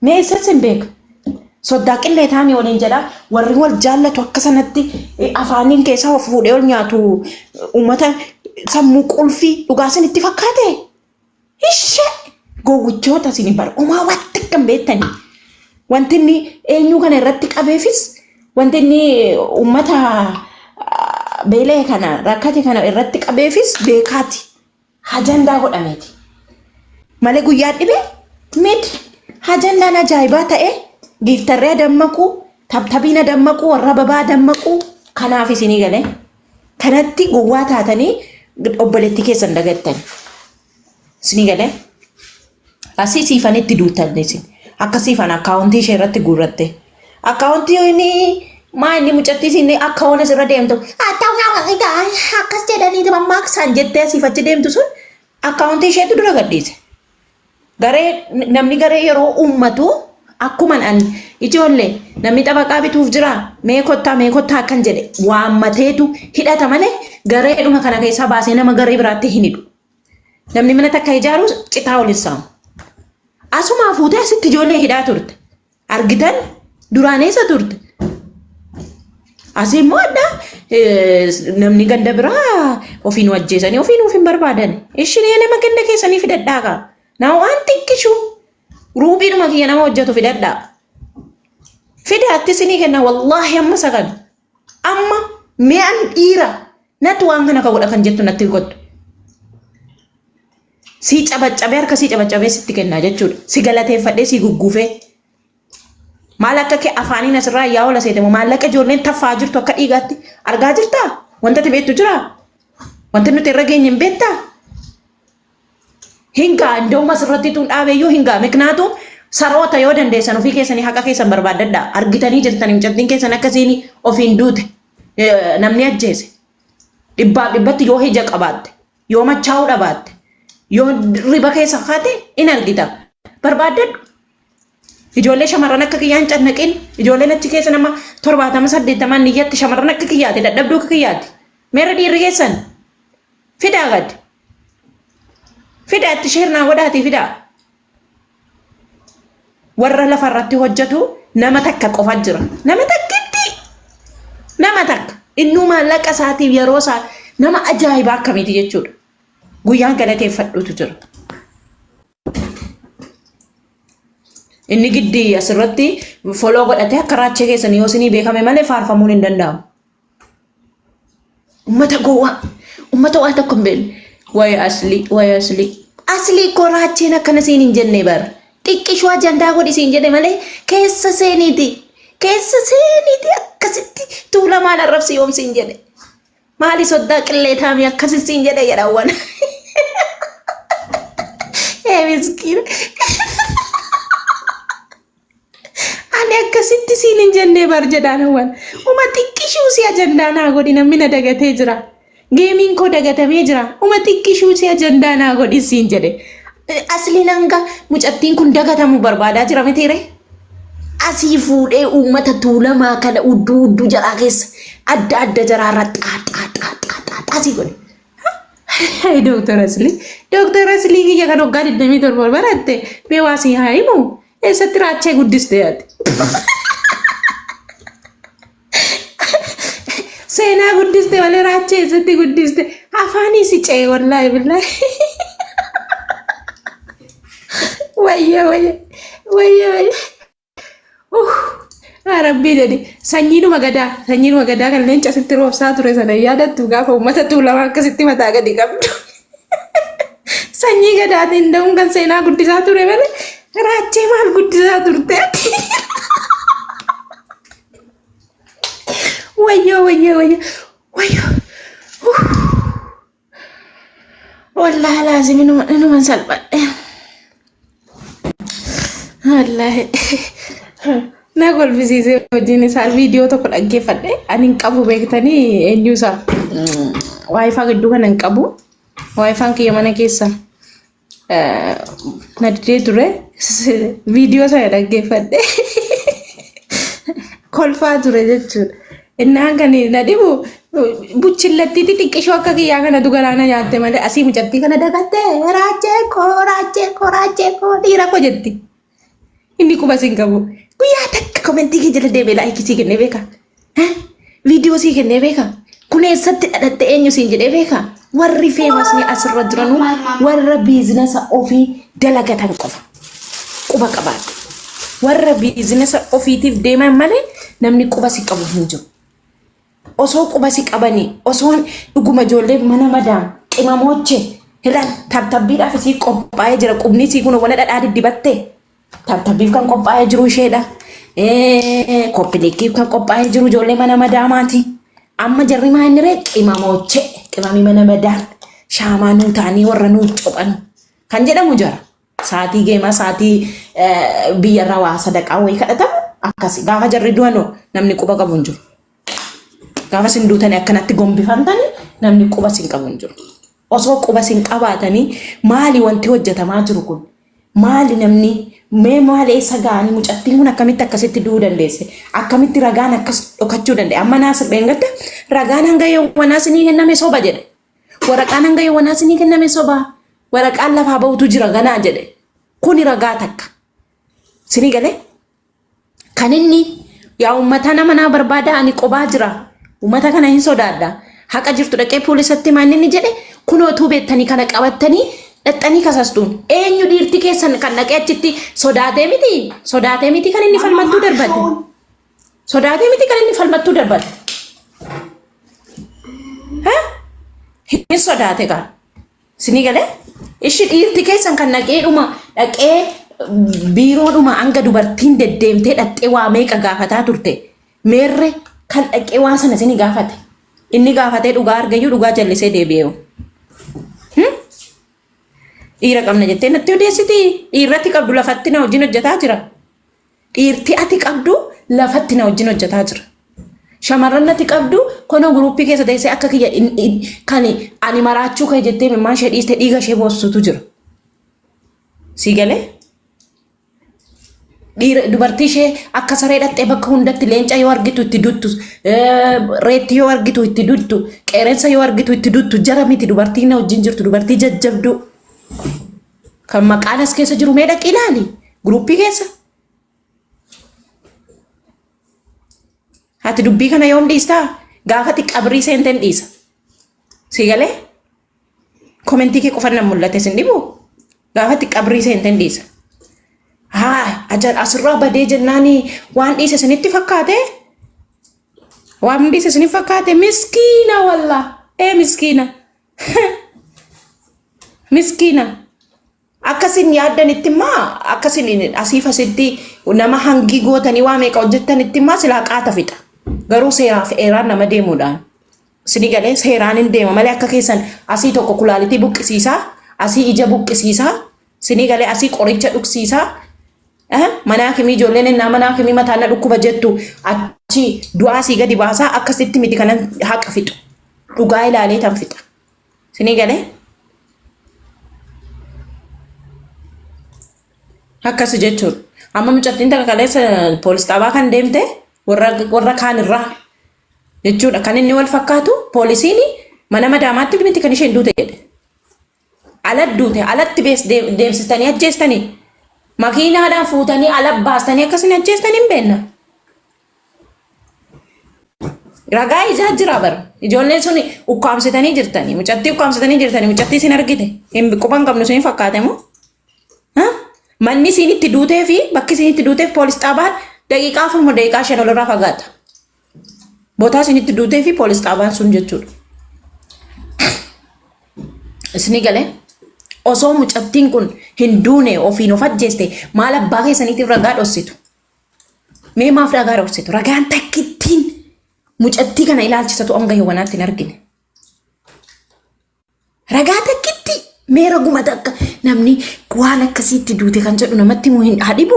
Mee eessas hin beeku. Soddaa qillee taamii waliin jedha warri wal jaallatu akka sanatti afaaniin keessaa of fuudhee ol nyaatu uummata sammuu qulfii dhugaa isinitti fakkaate. Ishee gowwichoota isin bara homaa watti akka hin beektanii. Wanti inni eenyuu kana irratti qabeefis wanti inni uummata beela'e kana rakkate kana irratti qabeefis beekaati. Ajandaa godhameeti. Malee guyyaa dhibee miti. Ajandaan ajaa'ibaa ta'e giiftarree adammaquu, tabtabiin adammaquu, warra babaa adammaquu kanaaf isinii galee. Kanatti gowwaa taatanii obboleettii keessan dagattan. Isinii galee. Asii siifanitti duutan isin. Akka siifan akkaawuntii ishee irratti guurratte. Akkaawuntii inni maa inni mucattii isin akka waan asirra deemtu. Akkas jedhanii mammaaksaan jettee asiif achi deemtu sun akkaawuntii isheetu dura gadhiise. Garee namni garee yeroo uummatu akkuma an Ijoollee namni xabaqaa bituuf jira mee kottaa mee kottaa akkan jedhe waammateetu hidhata malee gareedhuma kana keessaa baasee nama garee biraatti hin hidhu. Namni mana takka ijaaru citaa ol hin saamu. Asumaa fuutee asitti ijoollee hidhaa turte. Argitan duraan eessa turte? Asii immoo adda namni ganda biraa ofiin ajjeesanii ofiin of hin barbaadan. Ishiin nama ganda keessanii fidadhaa kaa. Nama waan xiqqishuu ruubiidhuma kiyya nama hojjetu fidadhaa. Fidaatti isinii kenna wallaahi amma sagal. Amma mi'aan dhiira natti waan kana ka godha kan jettu natti kottu. Sii cabaccabee harka sii cabaccabee sitti kennaa jechuudha. Si galateeffadhee si gugguufee. Maal akka kee afaaniin asirraa yaa oola seete moo maallaqa ijoolleen taffaa jirtu akka dhiigaatti argaa jirtaa? Wanta ati beektu jiraa? Wanti nuti irra geenye hin beektaa? Hin gaa inda'uma asirratti tun dhaabeyyuu hin gaa miknaatu saroota yoo dandeessan ofii keessanii haqa keessan barbaaddadha. Argitanii jirtanii mucattiin keessan akkasiin ofiin duute namni ajjeese. Dhibbaaf dhibbatti yoo ija qabaatte yoo machaa'uu dhabaatte yoo riba keessa kaate in argita. Barbaaddadhu. Ijoollee shamarran akka kiyyaa hin cannaqin. Ijoolleen achi keessa nama 70 80 niyyatti shamarran akka kiyyaati dadhabduu akka kiyyaati. Meerra dhiirri keessan fidaa gad. Fidaa itti share naa godhaatii fidaa. Warra lafarratti hojjetu nama takka qofa jira. Nama takkitti. Nama takka. Innuu maallaqa isaatiif yeroo isaa nama ajaa'ibaa akkamiiti jechuudha. Guyyaan galateeffadhuutu jira. Inni giddi asirratti foloo godhatee akka raachee keessan yoo isinii beekame malee faarfamuun hin danda'amu. Ummata gowwaa. Ummata waa tokko hin beekne. Wayi aslii, wayi aslii. Aslii koo raacheen akkana siin hin jenne bar. Xiqqishuu ajandaa godhi siin jedhe malee keessa seeniiti. Keessa seeniiti akkasitti tuulamaan arrabsi yoom siin jedhe. Maali soddaa qilleetaamii akkasi siin jedhe jedhawwan. Ee miskiina. Ani akkasitti siin hin jennee bar jedhaan awwal. Uma xiqqishuu si ajandaa naa godhi namni na dagatee jira. Geemiin koo dagatamee jira. Uma xiqqishuu si ajandaa naa godhi siin jedhe. Asliin hanga mucattiin kun dagatamu barbaadaa jira mitiire. Asii fuudhee uummata tuulamaa kana udduu udduu jaraa keessa adda adda jaraarra xaa xaa xaa xaa xaa xaa sii godhe. Hai Dooktar Aslii. Dooktar Aslii kiyya kan waggaa 27 baratte mee waa sii haa himu. Eessatti raachee guddiste ati? Seenaa guddiste malee raachee eessatti guddiste? Afaanii si ce'e wallaahi billaahi. Wayya wayya wayya wayya. Yaa Rabbii jedhi sanyiinuma gadaa sanyiinuma gadaa kan leenca sitti roobsaa ture sana yaadattu gaafa uummata tuulamaa akkasitti mataa gadi qabdu. Sanyii gadaatiin da'uun kan seenaa guddisaa ture malee raachee maal guddisaa turte ati? Wayyoo wayyoo wayyoo wayyoo. Wallaahi laazim inuma salphadhe. Wallaahi. Na kolfisiisee hojiin isaa viidiyoo tokko dhaggeeffadhe ani hin qabu beektanii eenyu isaa waayifaa gidduu kana hin qabu waayifaan kiyya mana keessa na didee ture viidiyoo sana dhaggeeffadhe kolfaa ture jechuudha. Innaan kan na dhibu buchillattii xixiqqishoo akka kiyyaa kanatu galaana nyaatte malee asii mucattii kana dagattee raachee koo raachee koo raachee koo dhiira koo jetti. Inni quba sin qabu. Guyyaa takka komentii kee jala deemee laayikii sii kennee beekaa? Viidiyoo sii kennee beekaa? Kun eessatti dhalatte eenyu siin jedhee beekaa? Warri feemasni asirra jiranuu warra biizinasa ofii dalagatan qofa. Quba qabaadhu. Warra biizinasa ofiitiif deeman malee namni quba si qabu hin jiru. Osoo quba si qabanii osoo dhuguma ijoollee mana madaam qimamooche hilan tabtabbiidhaaf isii qophaa'ee jira qubni isii kun wala dhadhaa diddibattee tabtabbiif kan qophaa'ee jiru isheedha. Koppiliikkiif kan qophaa'ee jiru ijoollee mana madaamaati. Amma jarri maa inni ree qimamooche qimamii mana madaam shaamaa nuu ta'anii warra nuu cophan kan jedhamu jira. Saatii geemaa saatii biyyarraa waa sadaqaa wayii kadhatamu akkasi. Gaafa jarri du'anoo namni quba qabu hin jiru. Gaafa isin duutanii akkanatti gombifamtanii namni quba isin qabu hin jiru. Osoo quba isin qabaatanii maali wanti hojjetamaa jiru kun? Maali namni Mee maal eessa ga'anii mucattiin kun akkamitti akkasitti du'uu dandeesse? Akkamitti ragaan akkas dhokachuu danda'e? Amma Naasir dheengadda ragaan hanga yoowwanaa sinii kenname soba jedhe. Waraqaan hanga yoowwanaa sinii kenname soba. Waraqaan lafaa ba'utu jira ganaa jedhe. Kuni ragaa takka. Sinii galee? Kan inni yaa uummata nama naa barbaada ani qobaa jira. Uummata kana hin sodaadha. Haqa jirtu dhaqee poolisatti himaa inni jedhe kunoo utuu beektanii kana qabattanii dhaqxanii kasastuun. Eenyu dhiirti keessan kan dhaqee achitti sodaatee miti? Sodaatee miti kan inni falmattuu darbate. Sodaatee miti kan inni falmattuu darbate. Hin sodaate kaa. Isinii galee? Ishi dhiirti keessan kan dhaqeedhuma dhaqee biiroodhuma hanga dubartiin deddeemtee dhaqxee waa meeqa gaafataa turte. Meerre kan dhaqee waan sana isinii gaafate. Inni gaafatee dhugaa argayyuu dhugaa jallisee deebi'eewu. Dhiira qabna jettee natti odeessiti. Dhiirratti qabdu lafatti na wajjin hojjetaa jira. Dhiirti ati qabdu lafatti na wajjin hojjetaa jira. Shamarran ati qabdu konoo guruuppii keessa teessee akka kiyya kan ani maraachuu kee jettee imimmaan ishee dhiiste dhiiga ishee boossutu jira. Sii galee? Dhiira dubartii ishee akka saree dhaqxee bakka hundatti leenca yoo argitu itti duttu, reetti yoo argitu itti duttu, qeerransa yoo argitu itti duttu jara miti dubartiin na wajjin jirtu dubartii jajjabduu. Kan maqaan as keessa jiru mee dhaqi ilaali. Guruppii keessa. Ati dubbii kana yoom dhiistaa? Gaafati qabrii seenteen dhiisa. Si galee? Komentii kee qofan nan mul'ate sin dhibu? Gaafati qabrii seenteen dhiisa. Haa ajal asirraa badee jennaani waan dhiise isinitti fakkaate? Waan dhiise isinitti fakkaate? Miskiina wallaa. Ee miskiina. Miskiina. Akkasin yaaddanitti immoo akkasin asiif asitti nama hangii gootanii waa meeqa hojjettanitti immoo silaa qaata fixa. Garuu seeraaf eeraan nama deemuudhaan. Isinii galee seeraan hin deema malee akka keessan asii tokko kulaalitii buqqisiisaa, asii ija buqqisiisaa, isinii galee asii qoricha dhugsiisaa. Mana hakimii ijoolleen ennaa mana hakimii mataan na dhukkuba jettu achi du'aa asii gadi baasaa akkasitti miti kanan haqa fixu. Dhugaa ilaalee tan fixa. Isinii galee? Akkasi jechuudha. Amma mucattiin takka kaleessa poolis xaabaa kan deemte warra warra kaan irraa jechuudha. Kan inni wal fakkaatu poolisiin mana madaamaatti miti kan isheen duute jedhe. Ala duute alatti deemsistanii ajjeestanii makiinaadhaan fuutanii ala baastanii akkasin ajjeestanii hin beekna. Ragaa ijaa jira bara. Ijoolleen sun ukkaamsitanii jirtanii. Mucattii ukkaamsitanii jirtanii. Mucattii isin argite. Hin quban qabnu isin fakkaate moo? Manni isin itti duutee fi bakki isin itti duuteef poolis xaabaan daqiiqaa 4 moo daqiiqaa 5 olirraa fagaata. Bootaa isin itti duutee fi poolis xaabaan sun jechuudha. Isinii galee? Osoo mucattiin kun hin duune ofiin of ajjeeste maal abbaa keessaniitiif ragaa dhossitu? Mee maaf ragaa dhoksitu? Ragaan takkittiin mucattii kana ilaalchisatu hanga yoowwanaatti hin argine. Ragaa takkitti mee raguma takka namni waan akkasiitti duute kan jedhu namatti himuu hin dhibu.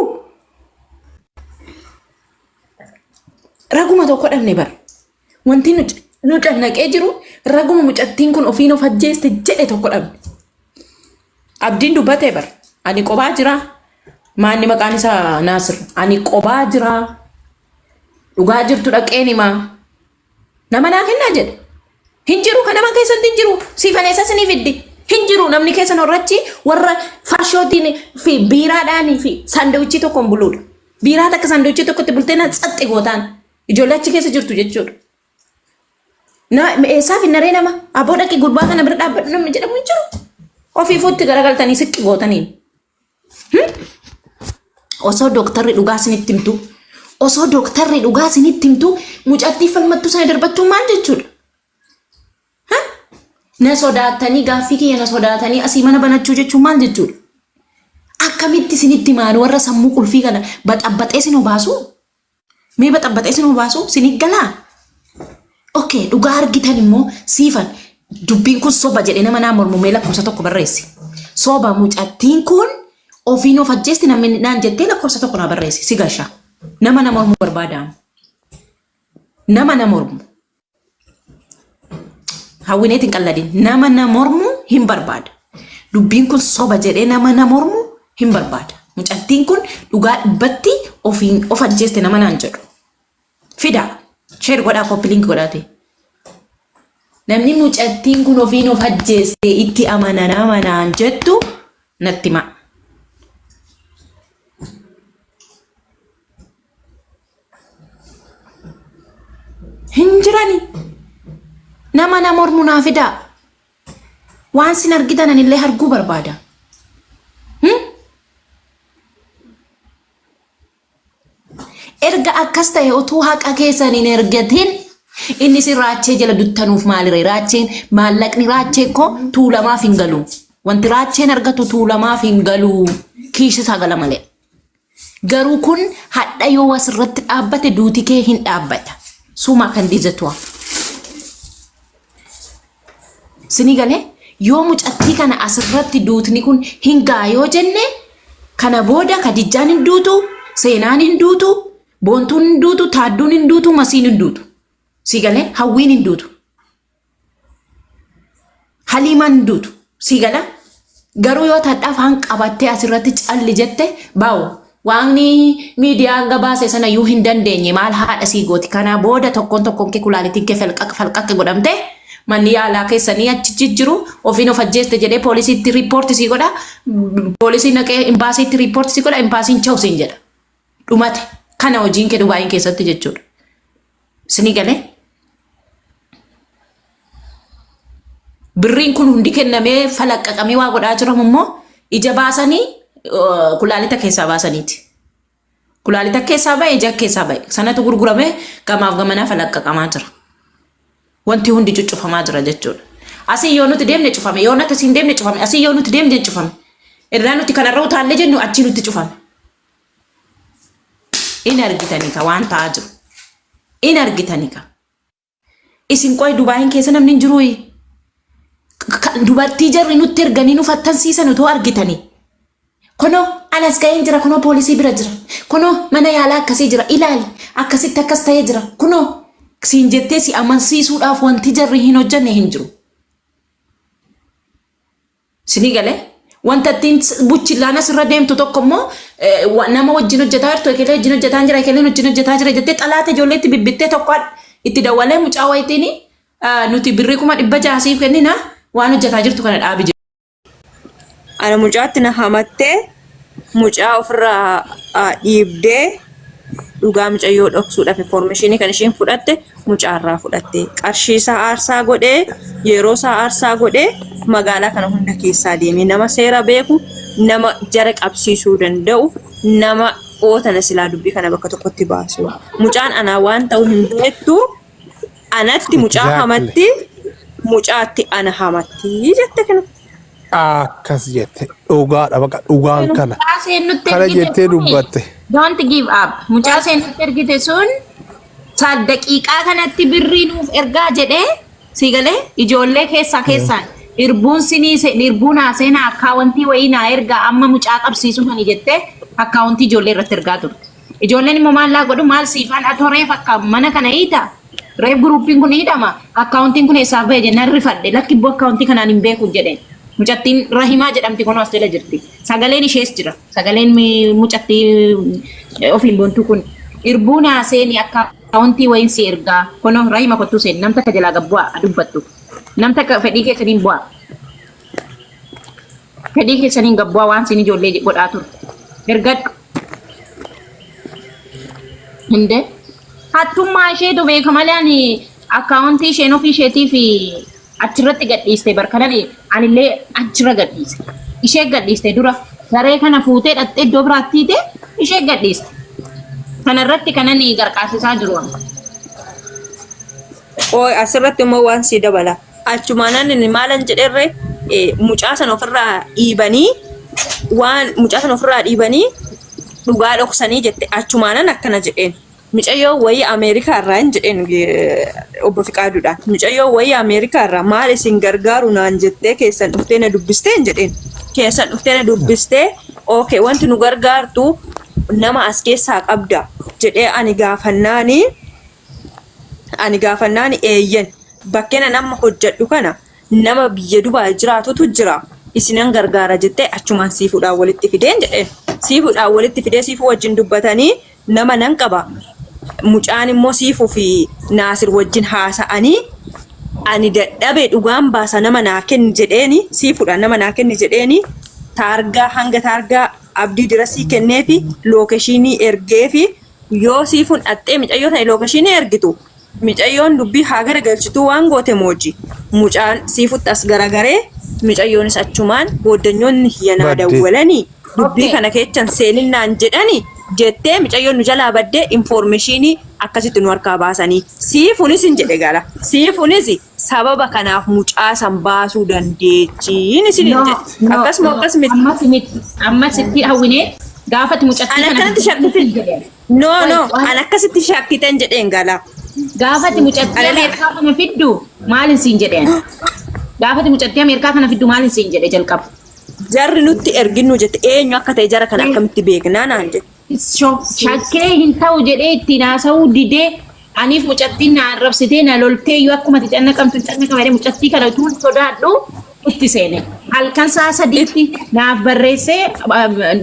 Raguma tokko dhabne bara. Wanti nu cannaqee jiru raguma mucattiin kun ofiin of ajjeeste jedhe tokko dhabne. Abdiin dubbatee bara. Ani qobaa jira. Maanni maqaan isaa Naasir. Ani qobaa jira. Dhugaa jirtu dhaqeen himaa. Nama naa kennaa jedhe. Hin jiru kan nama keessatti hin jiru. Siifan eessa isinii fiddi? Hin jiru namni keessan horrachi warra farshootiin fi biiraadhaan fi saandawichii tokkoon buluudha. Biiraa takka saandawichii tokkotti bultee na tsaxxi gootaan. Ijoollee achi keessa jirtu jechuudha. Na eessaa finnaree nama aboo dhaqi gurbaa kana bira dhaabbadhu namni jedhamu hin jiru. Ofiifuu itti garagaltanii siqqi gootaniin. Osoo dooktarri dhugaa isinitti himtu osoo dooktarri dhugaa isinitti himtu mucattii falmattuu sana darbachuun maal jechuudha? Na sodaattanii gaaffii kiyya na sodaatanii asii mana banachuu jechuun maal jechuudha? Akkamitti isinitti himaan warra sammuu qulfii kana baxabbaxee isin obaasuu? Mee baxabbaxee isin obaasuu? Isin galaa? Okay, dhugaa argitan immoo siifan dubbiin kun soba jedhee nama naa mormu mee lakkoofsa tokko barreessi. Soba mucattiin kun ofiin of ajjeesti namni naan jettee lakkoofsa tokko naa barreessi si gasha. Nama na mormu barbaadamu. Nama na mormu. Hawwineet hin qalladin. Nama na mormu hin barbaada. Dubbiin kun soba jedhee nama na mormu hin barbaada. Mucattiin kun dhugaa dhibbatti ofiin of ajjeeste nama naan jedhu. Fida. Share godhaa copy link godhaate. Namni mucattiin kun ofiin of ajjeeste itti amana nama naan jettu natti himaa. Hin jirani. Nama na mormu naa fidaa. Waan sin argitan anillee arguu barbaada. Hmm? Erga akkas ta'e utuu haqa keessan hin ergatin inni isin raachee jala duttanuuf maalire raacheen maallaqni raachee koo tuulamaaf hin galu. Wanti raacheen argatu tuulamaaf hin galu. Kiisi isaa gala malee. Garuu kun hadha yoo asirratti dhaabbate duuti kee hin dhaabbata. Suma kan dizetuwa. Sinii galee yoo mucattii kana asirratti duutni kun hin ga'a yoo jenne kana booda Kadijjaan hin duutu, Seenaan hin duutu, Boontuun hin duutu, Taadduun hin duutu, Masiin hin duutu. Sii galee Hawwiin hin duutu. Haliimaan hin duutu. Sii gala. Garuu yoo tadha afaan qabattee asirratti calli jette baa'u. Waaqni miidiyaan gabaase sana iyyuu hin dandeenye maal haadha sii gooti. Kana booda tokkoon tokkoon kee kulaalitiin kee felqaq falqaq godhamte manni yaalaa keessanii achi jijjiru ofiin of ajjeeste jedhee poolisiitti riippoorti sii godha. Poolisiin dhaqee imbaasiitti riippoorti sii godha imbaasiin chawu siin jedha. Dhumate. Kana hojiin kee Dubaayin keessatti jechuudha. Isinii galee? Birriin kun hundi kennamee falaqqaqamee waa godhaa jiramu immoo ija baasanii kulaalita keessaa baasaniiti. Kulaalita keessaa ba'e ija keessaa ba'e. Sanatu gurguramee gamaaf gamanaa falaqqaqamaa jira. Wanti hundi cuccufamaa jira jechuudha. Asii yoo nuti deemne cufame, yoo nuti asiin deemne cufame, asii yoo nuti deemne cufame. Irraa nuti kanarra utaallee jennu achii nutti cufame. In argitanii ka waan ta'aa jiru. In argitanii ka. Isin qoy Dubaayin keessa namni hin jiruuyi. Dubartii jarri nutti erganii nu fattansiisan utoo argitanii. Kunoo anas ga'een jira kunoo poolisii bira jira. Kunoo mana yaalaa akkasii jira ilaali akkasitti akkas ta'ee jira. Kunoo siin jettee si amansiisuudhaaf wanti jarri hin hojjenne hin jiru. Sinii galee? Wanta ittiin buchillaan asirra deemtu tokko immoo nama wajjin hojjetaa jirtu ekelee wajjin hojjetaa jira ekeleen wajjin hojjetaa jira jettee xalaata ijoolleetti bibbittee tokko itti dawwalee mucaa wayitiin nuti birrii 600,000 siif kennina waan hojjetaa jirtu kana dhaabi jedhe. Ana mucaatti na hamattee mucaa ofirraa dhiibdee dhugaa mucayyoo dhoksuudhaaf information kan isheen fudhatte mucaarraa fudhatte qarshii isaa aarsaa godhee yeroo isaa aarsaa godhee magaalaa kana hunda keessaa deemee nama seera beeku nama jara qabsiisuu danda'u nama ootana silaa dubbii kana bakka tokkotti baasu mucaan anaa waan ta'u hin beektu anatti mucaa Exactly. hamatti mucaatti ana hamatti jette kana. Akkas jette dhugaadha baqa dhugaan kana. Mucaa seen nutti Kana ergite jettee suni dubbatte. don't give up. Mucaa seen nutti ergite sun sa daqiiqaa kanatti birrii nuuf ergaa jedhee si galee ijoollee keessaa keessaan irbuun sinii irbuun haaseenaa akkaawwantii wayii naa ergaa amma mucaa qabsiisuu hani jettee akkaawwantii ijoollee irratti ergaa turte. Ijoolleen immoo maal laa godhu maal siifaan atoo reef akka mana kana hiita reef guruuppiin kun hidhama akkaawuntiin kun eessaaf bahe jennaan rifadhe lakki ibboo akkaawuntii kanaan hin beeku jedheen. Mucattiin Rahimaa jedhamti kunoo as jala jirti. Sagaleen ishees jira. Sagaleen mucattii ofiin boontuu kun. Irbuu naa seeni akkaawuntii wayiin si ergaa. Kunoo Rahima kottuu seeni nam takka jalaa gad bu'aa dubbattu. Nam takka fedhii keessaniin bu'aa. Fedhii keessaniin gad bu'aa waan siin ijoollee godhaa turte. Ergadhu. Hinde. Hattummaa isheetu beeka malee ani akkaawuntii isheen ofii isheetii fi achirratti gadhiiste barkanan anillee achirra gadhiise. Ishee gadhiiste dura saree kana fuutee dhattee iddoo biraatti hiite ishee gadhiiste. Kanarratti kanan gargaarsisaa jiru. amma. Ooy asirratti immoo waan sii dabala. Achumaan inni maalan jedherre mucaa sana ofirraa dhiibanii waan mucaa sana ofirraa dhiibanii dhugaa dhoksanii jette achumaanan akkana jedheen. Mucayyoo wayii Ameerikaa irraa hin jedheen obbo Fiqaaduudhaan. Mucayyoo wayii Ameerikaa irraa maal isin gargaaru naan jettee keessan dhuftee na dubbistee hin jedheen. Keessan dhuftee na dubbistee okay wanti nu gargaartu nama as keessaa qabda jedhee ani gaafannaanii ani gaafannaani eeyyen bakkeen an amma hojjedhu kana nama biyya Dubaay jiraatutu jira isinan gargaara jettee achumaan sii fuudhaan walitti fideen jedheen. Siifuudhaan walitti fidee siifuu wajjin dubbatanii nama nan qaba. Mucaan immoo siifuu fi Naasir wajjin haasa'anii ani dadhabe dhugaan baasa nama naa kenni jedheeni siifuudhaan nama naa kenni jedheeni taargaa hanga taargaa abdii dirasii kenneefi lookeshinii ergeefi yoo siifuun dhaxxee micayyoo tana lookeshinii ergitu micayyoon dubbii haa garagalchituu waan goote mooji mucaan siifutti as garagaree micayyoonis achumaan booddanyoonni kiyya naa Badde. dawwalanii dubbii Okay. kana keechan seeninnaan jedhani jettee micayyoon nu jalaa baddee infoormeeshinii akkasitti nu harkaa baasanii siifunis hin jedhe gala siifunis sababa kanaaf mucaa san baasuu dandeechiin isin hin No, jedhe no, akkasuma no. akkas miti Ammas miti. Ammas itti hawwinee gaafati mucattii An kana akkanatti fiddu shakkite. jedhe. No, Wai, no, wai. an akkasitti shakkitan jedheen gala. Gaafati mucattii Alala. Ameerikaa kana fiddu maalin siin jedheen? Gaafati mucattii Ameerikaa kana fiddu maalin siin jedhe jalqaba? Jarri nutti erginnu jette eenyu akka ta'e jara kana akkamitti beeknaa naan jette. Shakkee hin ta'u jedhee ittiin haasa'uu didee aniif mucattiin na arrabsitee na loltee iyyuu akkuma ati cannaqamtu cannaqama jedhee mucattii kana utuu sodaadhu itti seene. Halkan sa'a sadiitti naaf barreessee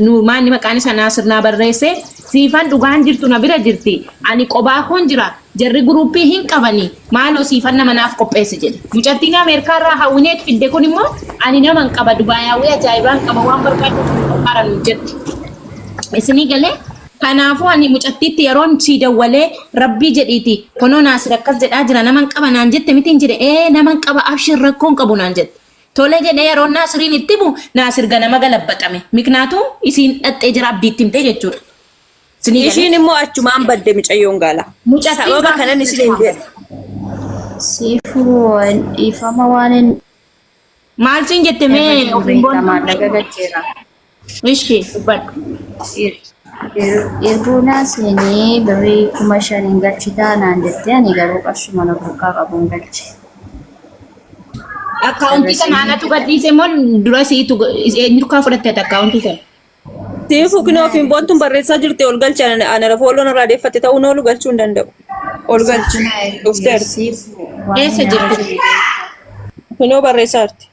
nu maanni maqaan isaa Naasir naa barreessee siifan dhugaan jirtu na bira jirti ani qobaa koon jira jarri guruuppii hin qabani maaloo siifan nama naaf qopheessi jedhe. Mucattiin Ameerikaa irraa hawwineet fidde kun immoo ani nama hin qaba Dubaayaawwii ajaa'ibaa hin qaba waan barbaadu qophaara nuun jette. Isinii galee kanaafuu ani mucattiitti yeroon sii dawwalee rabbii jedhiiti kunoo Naasir akkas jedhaa jira naman qaba naan jette mitiin jedhe ee naman qaba abshir rakkoon qabu naan jette. Tole jedhee yeroon Naasiriin itti himu Naasir ganama galabbaxame. Miknaatu isiin dhaxxee jira abdiitti himtee jechuudha. Isinii galee Ishiin immoo achumaan badde micayyoon gaala. mucattiin Sababa gaafa kanan isiniin jedhe. Siifuu dhiifama waan hin maal siin jette irra mee jiru ofiin beekta boontuu? maallaqa galcheera. Ishi dubbadhu. Irbuunaa seenee birrii 5,000 hin galchitaa naan jettee ani garuu qarshuma na burqaa qabu hin galche. Akkaawuntii kana anatu gadhiise moo dura siitu eenyu kaa fudhatte ati akkaawuntii kana? Siifuu kinoo ofiin boontuun barreessaa jirti ol galchi ana lafa ooloon irraa deeffatte ta'uun oolu galchuu hin danda'u. Ol galchi dhufteerti. Siifuu waan Eessa hin jirti? jiru beekta. Kinoo barreessaa jirti.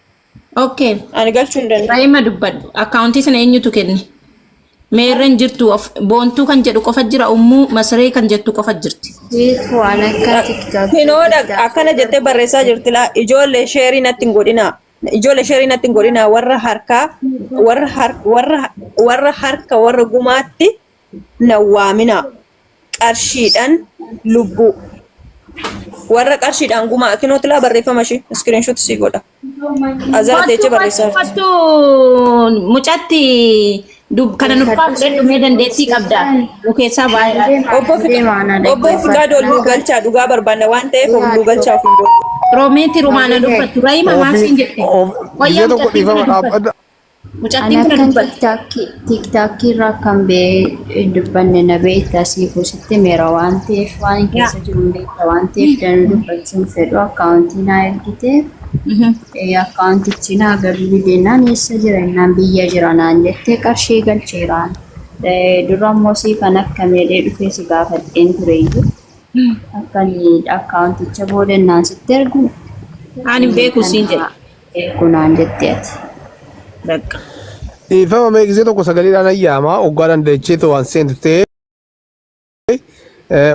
Okay. Ani galchuu hin danda'u. Raayima dubbadhu. Akkaawuntii sana eenyutu kenne? Meerren jirtu of boontuu kan jedhu qofa jira ummuu masree kan jettu qofa jirti. Siifuu waan akka tiktookii Kinoo akkana jettee barreessaa jirti laa ijoollee sheerii natti hin godhinaa. Ijoollee sheerii natti hin godhinaa warra harkaa warra har- warra warra harka warra gumaatti na waaminaa. Qarshiidhaan lubbuu. Warra qarshiidhaan gumaa kinoo tilaa barreeffama ishee iskiriinshoot sii godha. Azara Kottu teechee kottu barreessaa jirti. kottu mucatti kana nurkaa fudhadhu mee dandeettii qabda. Nu keessaa baay'ee. Obbo Obbo Fiqaadu ol nu galchaa dhugaa barbaanna waan ta'eef ol nu galchaa ofiin godhu. Roomeetti rumaana dubbattu. Raayima maal siin jette? Gizee Wayyaa tokko mucattiin dhiifama kana dubbattu. dhaabbadha. Ani Mucattiin kana akkan dubbattu. tiktaakii irraa akkan ba'ee hin dubbanne na beekta siifuu sitti meera waan ta'eef waan hin Yaa. keessa jiru hin beekta waan ta'eef danuu dubbachuun fedhu akkaawuntii naa ergite akkaawuntichi naa galuu dideenaan eessa jira jennaan biyya jira naan jettee qarshii galcheeraan. Dura immoo siifan akka meedhee dhufee si gaafadheen tureyyuu akkan akkaawunticha boodannaan sitti ergu Ani hin beeku siin jedhe. beeku naan jette ati. Bakka. Dhiifama mee gisee tokko sagaleedhaan ayyaamaa oggaa dandeechee waan seentu ta'ee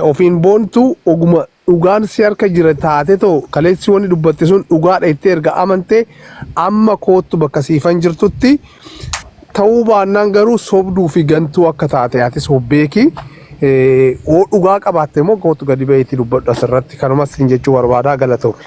ofiin boontu oguma dhugaan si harka jira taate too kaleessi wanni dubbatte sun dhugaadha jettee erga amante amma koottu bakka siifan jirtutti ta'uu baannaan garuu sobduu fi gantuu akka taate atis of beeki. Hoo dhugaa qabaatte immoo koottu gadi bahiitii dubbadhu asirratti kanumas siin jechuu barbaadaa galatoomi.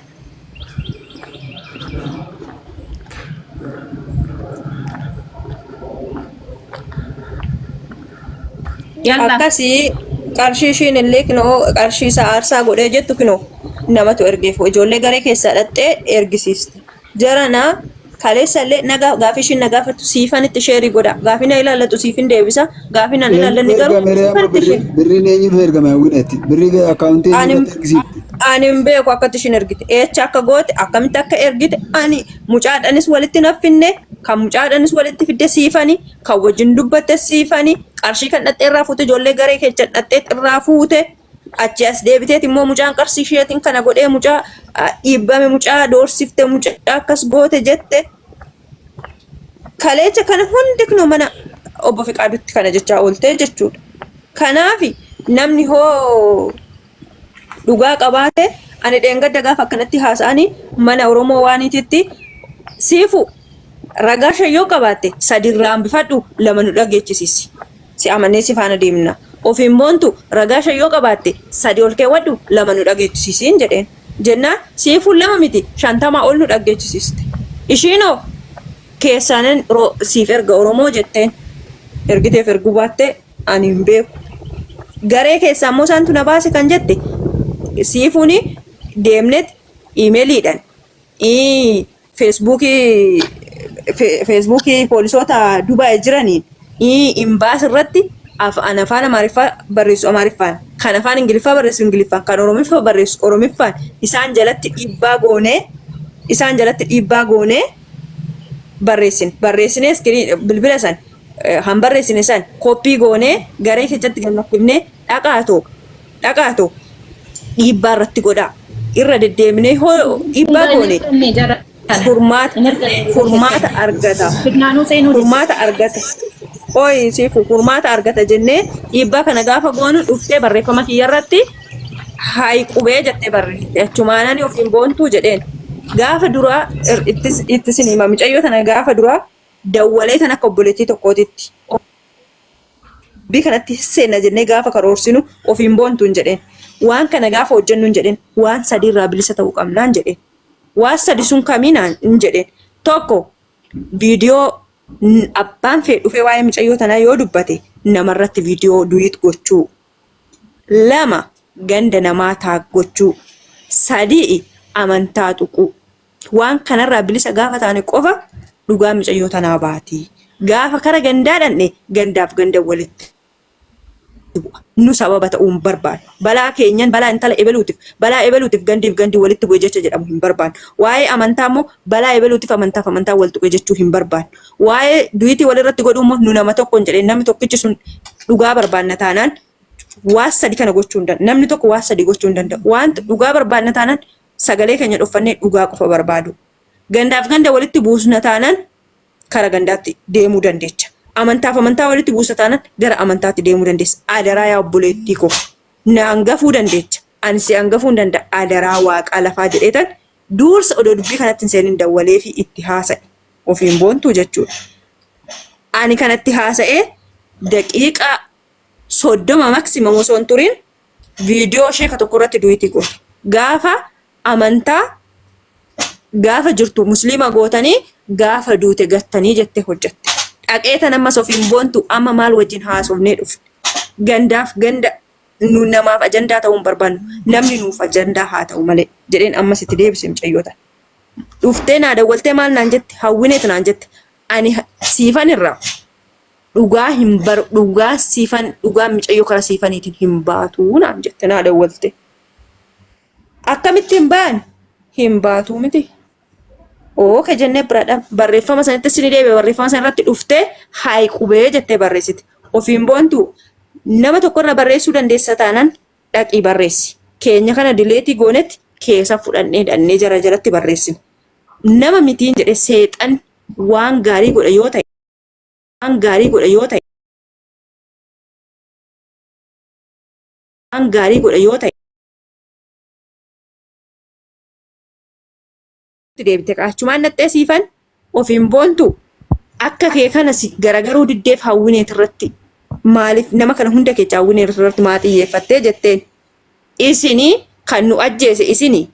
Yalla. Akkasii qarshii ishiin illee kinoo qarshii isaa aarsaa godhee jettu kinoo namatu ergeef ijoollee garee keessaa dhaxxee ergisiiste. Jarana kaleessa illee nagaa gaafii ishiin na gaafattu siifan itti sheerii godha gaafii na ilaallatu siifin deebisa gaafii na ilaallanni Eenyutu garuu ergame ree siifan amma itti birrii sheerii. birriin eenyutu ergame hawwineetti birrii akkaawuntii Ani eenyutu ergisiifte. ani hin beeku akkatti ishiin ergite eecha akka goote akkamitti akka ergite ani mucaadhanis walitti naffinne kan mucaadhanis walitti fidde siifani kan wajjin dubbatte siifani qarshii kan dhaxxee irraa fuute ijoollee garee keessa dhaxxee irraa fuute achi as deebiteet immoo mucaan qarshii isheetiin kana godhee mucaa dhiibbame mucaa doorsifte mucaa akkas goote jette kaleecha kana hundi kunoo mana Obbo Fiqaadutti kana jechaa ooltee jechuudha. Kanaaf namni hoo dhugaa qabaate ani dheengadda gaafa akkanatti haasa'anii mana Oromoo waaniititti siifu ragaa shan yoo qabaatte sadi irraa hambifadhu lama nu dhageechisiisi. Si amannee si faana deemna. Ofiin boontu ragaa shan yoo qabaatte sadi ol keewwadhu lama nu dhageechisiisiin jedheen. Jennaan siifuun lama miti 50 ol nu dhaggeechisiiste. Ishiinoo keessaanan siif erga Oromoo jetteen ergiteef erguu baatte ani hin beeku. Garee keessaa immoo isaantu na baase kan jette siifuun deemnet iimeeliidhaan Feesbuukii poolisoota Dubaay jiraniin imbaas irratti afaan afaan Amaariffaa barreessu Amaariffaan, kan afaan Ingiliffaa barreessu Ingiliffaan, kan Oromiffaa barreessu Oromiffaan isaan jalatti dhiibbaa goonee barreessine. Barreessinee iskiriin bilbila san han barreessine san koppii goonee garee keessatti gad lakkifnee, dhaqaatoo dhaqaatoo dhiibbaa irratti godhaa. Irra deddeebinee hoo dhiibbaa goone furmaata argata. Furmaata argata. Ooyi siifu furmaata argata jennee dhiibbaa kana gaafa goonu dhuftee barreeffama kiyya irratti hayi qubee jettee barreessite. Achumaanani ofiin boontuu jedheen. Gaafa duraa itti sin hima, mucayyoo tana gaafa duraa dawwalee tan akka obboleettii tokkootitti. Dubbii kanatti seenna jennee gaafa karoorsinu ofiin boontuun jedheen. Waan kana gaafa hojjennu hin jedheen, waan sadiirraa bilisa ta'uu qabnaan jedheen. Waan sadi sun kamiinaan hin jedheen. Tokko, viidiyoo abbaan fee dhufee waa'ee mucayyoo tanaa yoo dubbate namarratti viidiyoo duet gochuu. Lama, ganda namaa tag gochuu. Sadii, amantaa tuquu. Waan kanarraa bilisa gaafa taane qofa dhugaa mucayyoo tanaa baati. Gaafa kara gandaa dhandhe gandaaf ganda walitti bu'a. Nu sababa ta'uu hin barbaannu. Balaa keenyan balaa intala ebeluutiif balaa ebeluutiif gandiif gandi walitti bu'e jecha jedhamu hin barbaannu. Waa'ee amantaa immoo balaa ebeluutiif amantaaf amantaa wal tuqe jechuu hin barbaannu. Waa'ee duitii walirratti godhuu immoo nu nama tokko hin jedheen, namni tokkichi sun dhugaa barbaanna taanaan waa sadi kana gochuu hin danda'u. Namni tokko waa sadi gochuu hin danda'u. Waan dhugaa barbaanna taanaan sagalee keenya dhoffannee dhugaa qofa barbaadu. Gandaaf ganda walitti buusna taanaan kara gandaatti deemuu dandeecha. Amantaaf amantaa walitti buusa taanaan gara amantaatti deemuu dandeessa. Adaraa yaa obboleettii koo. Na hangafuu dandeecha. Ani si hangafuu hin danda'a. Adaraa waaqaa lafaa jedheetan dursa odoo dubbii kanatti hin seenin dawwalee fi itti haasa'e. Ofiin boontuu jechuudha. Ani kanatti haasa'ee daqiiqaa 30 maximum osoo hin turin viidiyoo ishee ka tokko irratti duitii goote. Gaafa amantaa gaafa jirtu musliima gootanii gaafa duute gattanii jettee hojjette. Dhaqee tan ammas ofiin boontu amma maal wajjin haasofnee dhufne. Gandaaf ganda nu namaaf ajandaa ta'uu hin barbaannu. Namni nuuf ajandaa haa ta'u malee jedheen ammas itti deebise mucayyoota. Dhuftee naa dawwaltee maal naan jette? Hawwineetu naan jette. Ani siifan irraa dhugaa hin bar, dhugaa siifan, dhugaa mucayyoo karaa siifaniitiin hin baatu naan jette naa dawwalte. Akkamitti hin baan? Hin baatuu miti. Okay jennee biraadhaan barreeffama sanitti si ni deebi'e. Barreeffama sana irratti dhuftee hayi qubee jettee barreessite. Ofiin boontu nama tokkorra barreessuu dandeessa taanaan dhaqii barreessi. Keenya kana delete goonetti keessa fudhannee dhannee jara jalatti barreessina. Nama mitiin jedhe, seexan waan gaarii godha yoo ta'e, waan gaarii godha yoo ta'e, waan gaarii godha yoo ta'e deebite qaachumaan naxxee siifan ofiin boontu akka kee kana si garagaruu diddeef hawwineet irratti maaliif nama kana hunda keessa hawwineet irratti maa xiyyeeffattee jetteen. Isini kan nu ajjeese isini.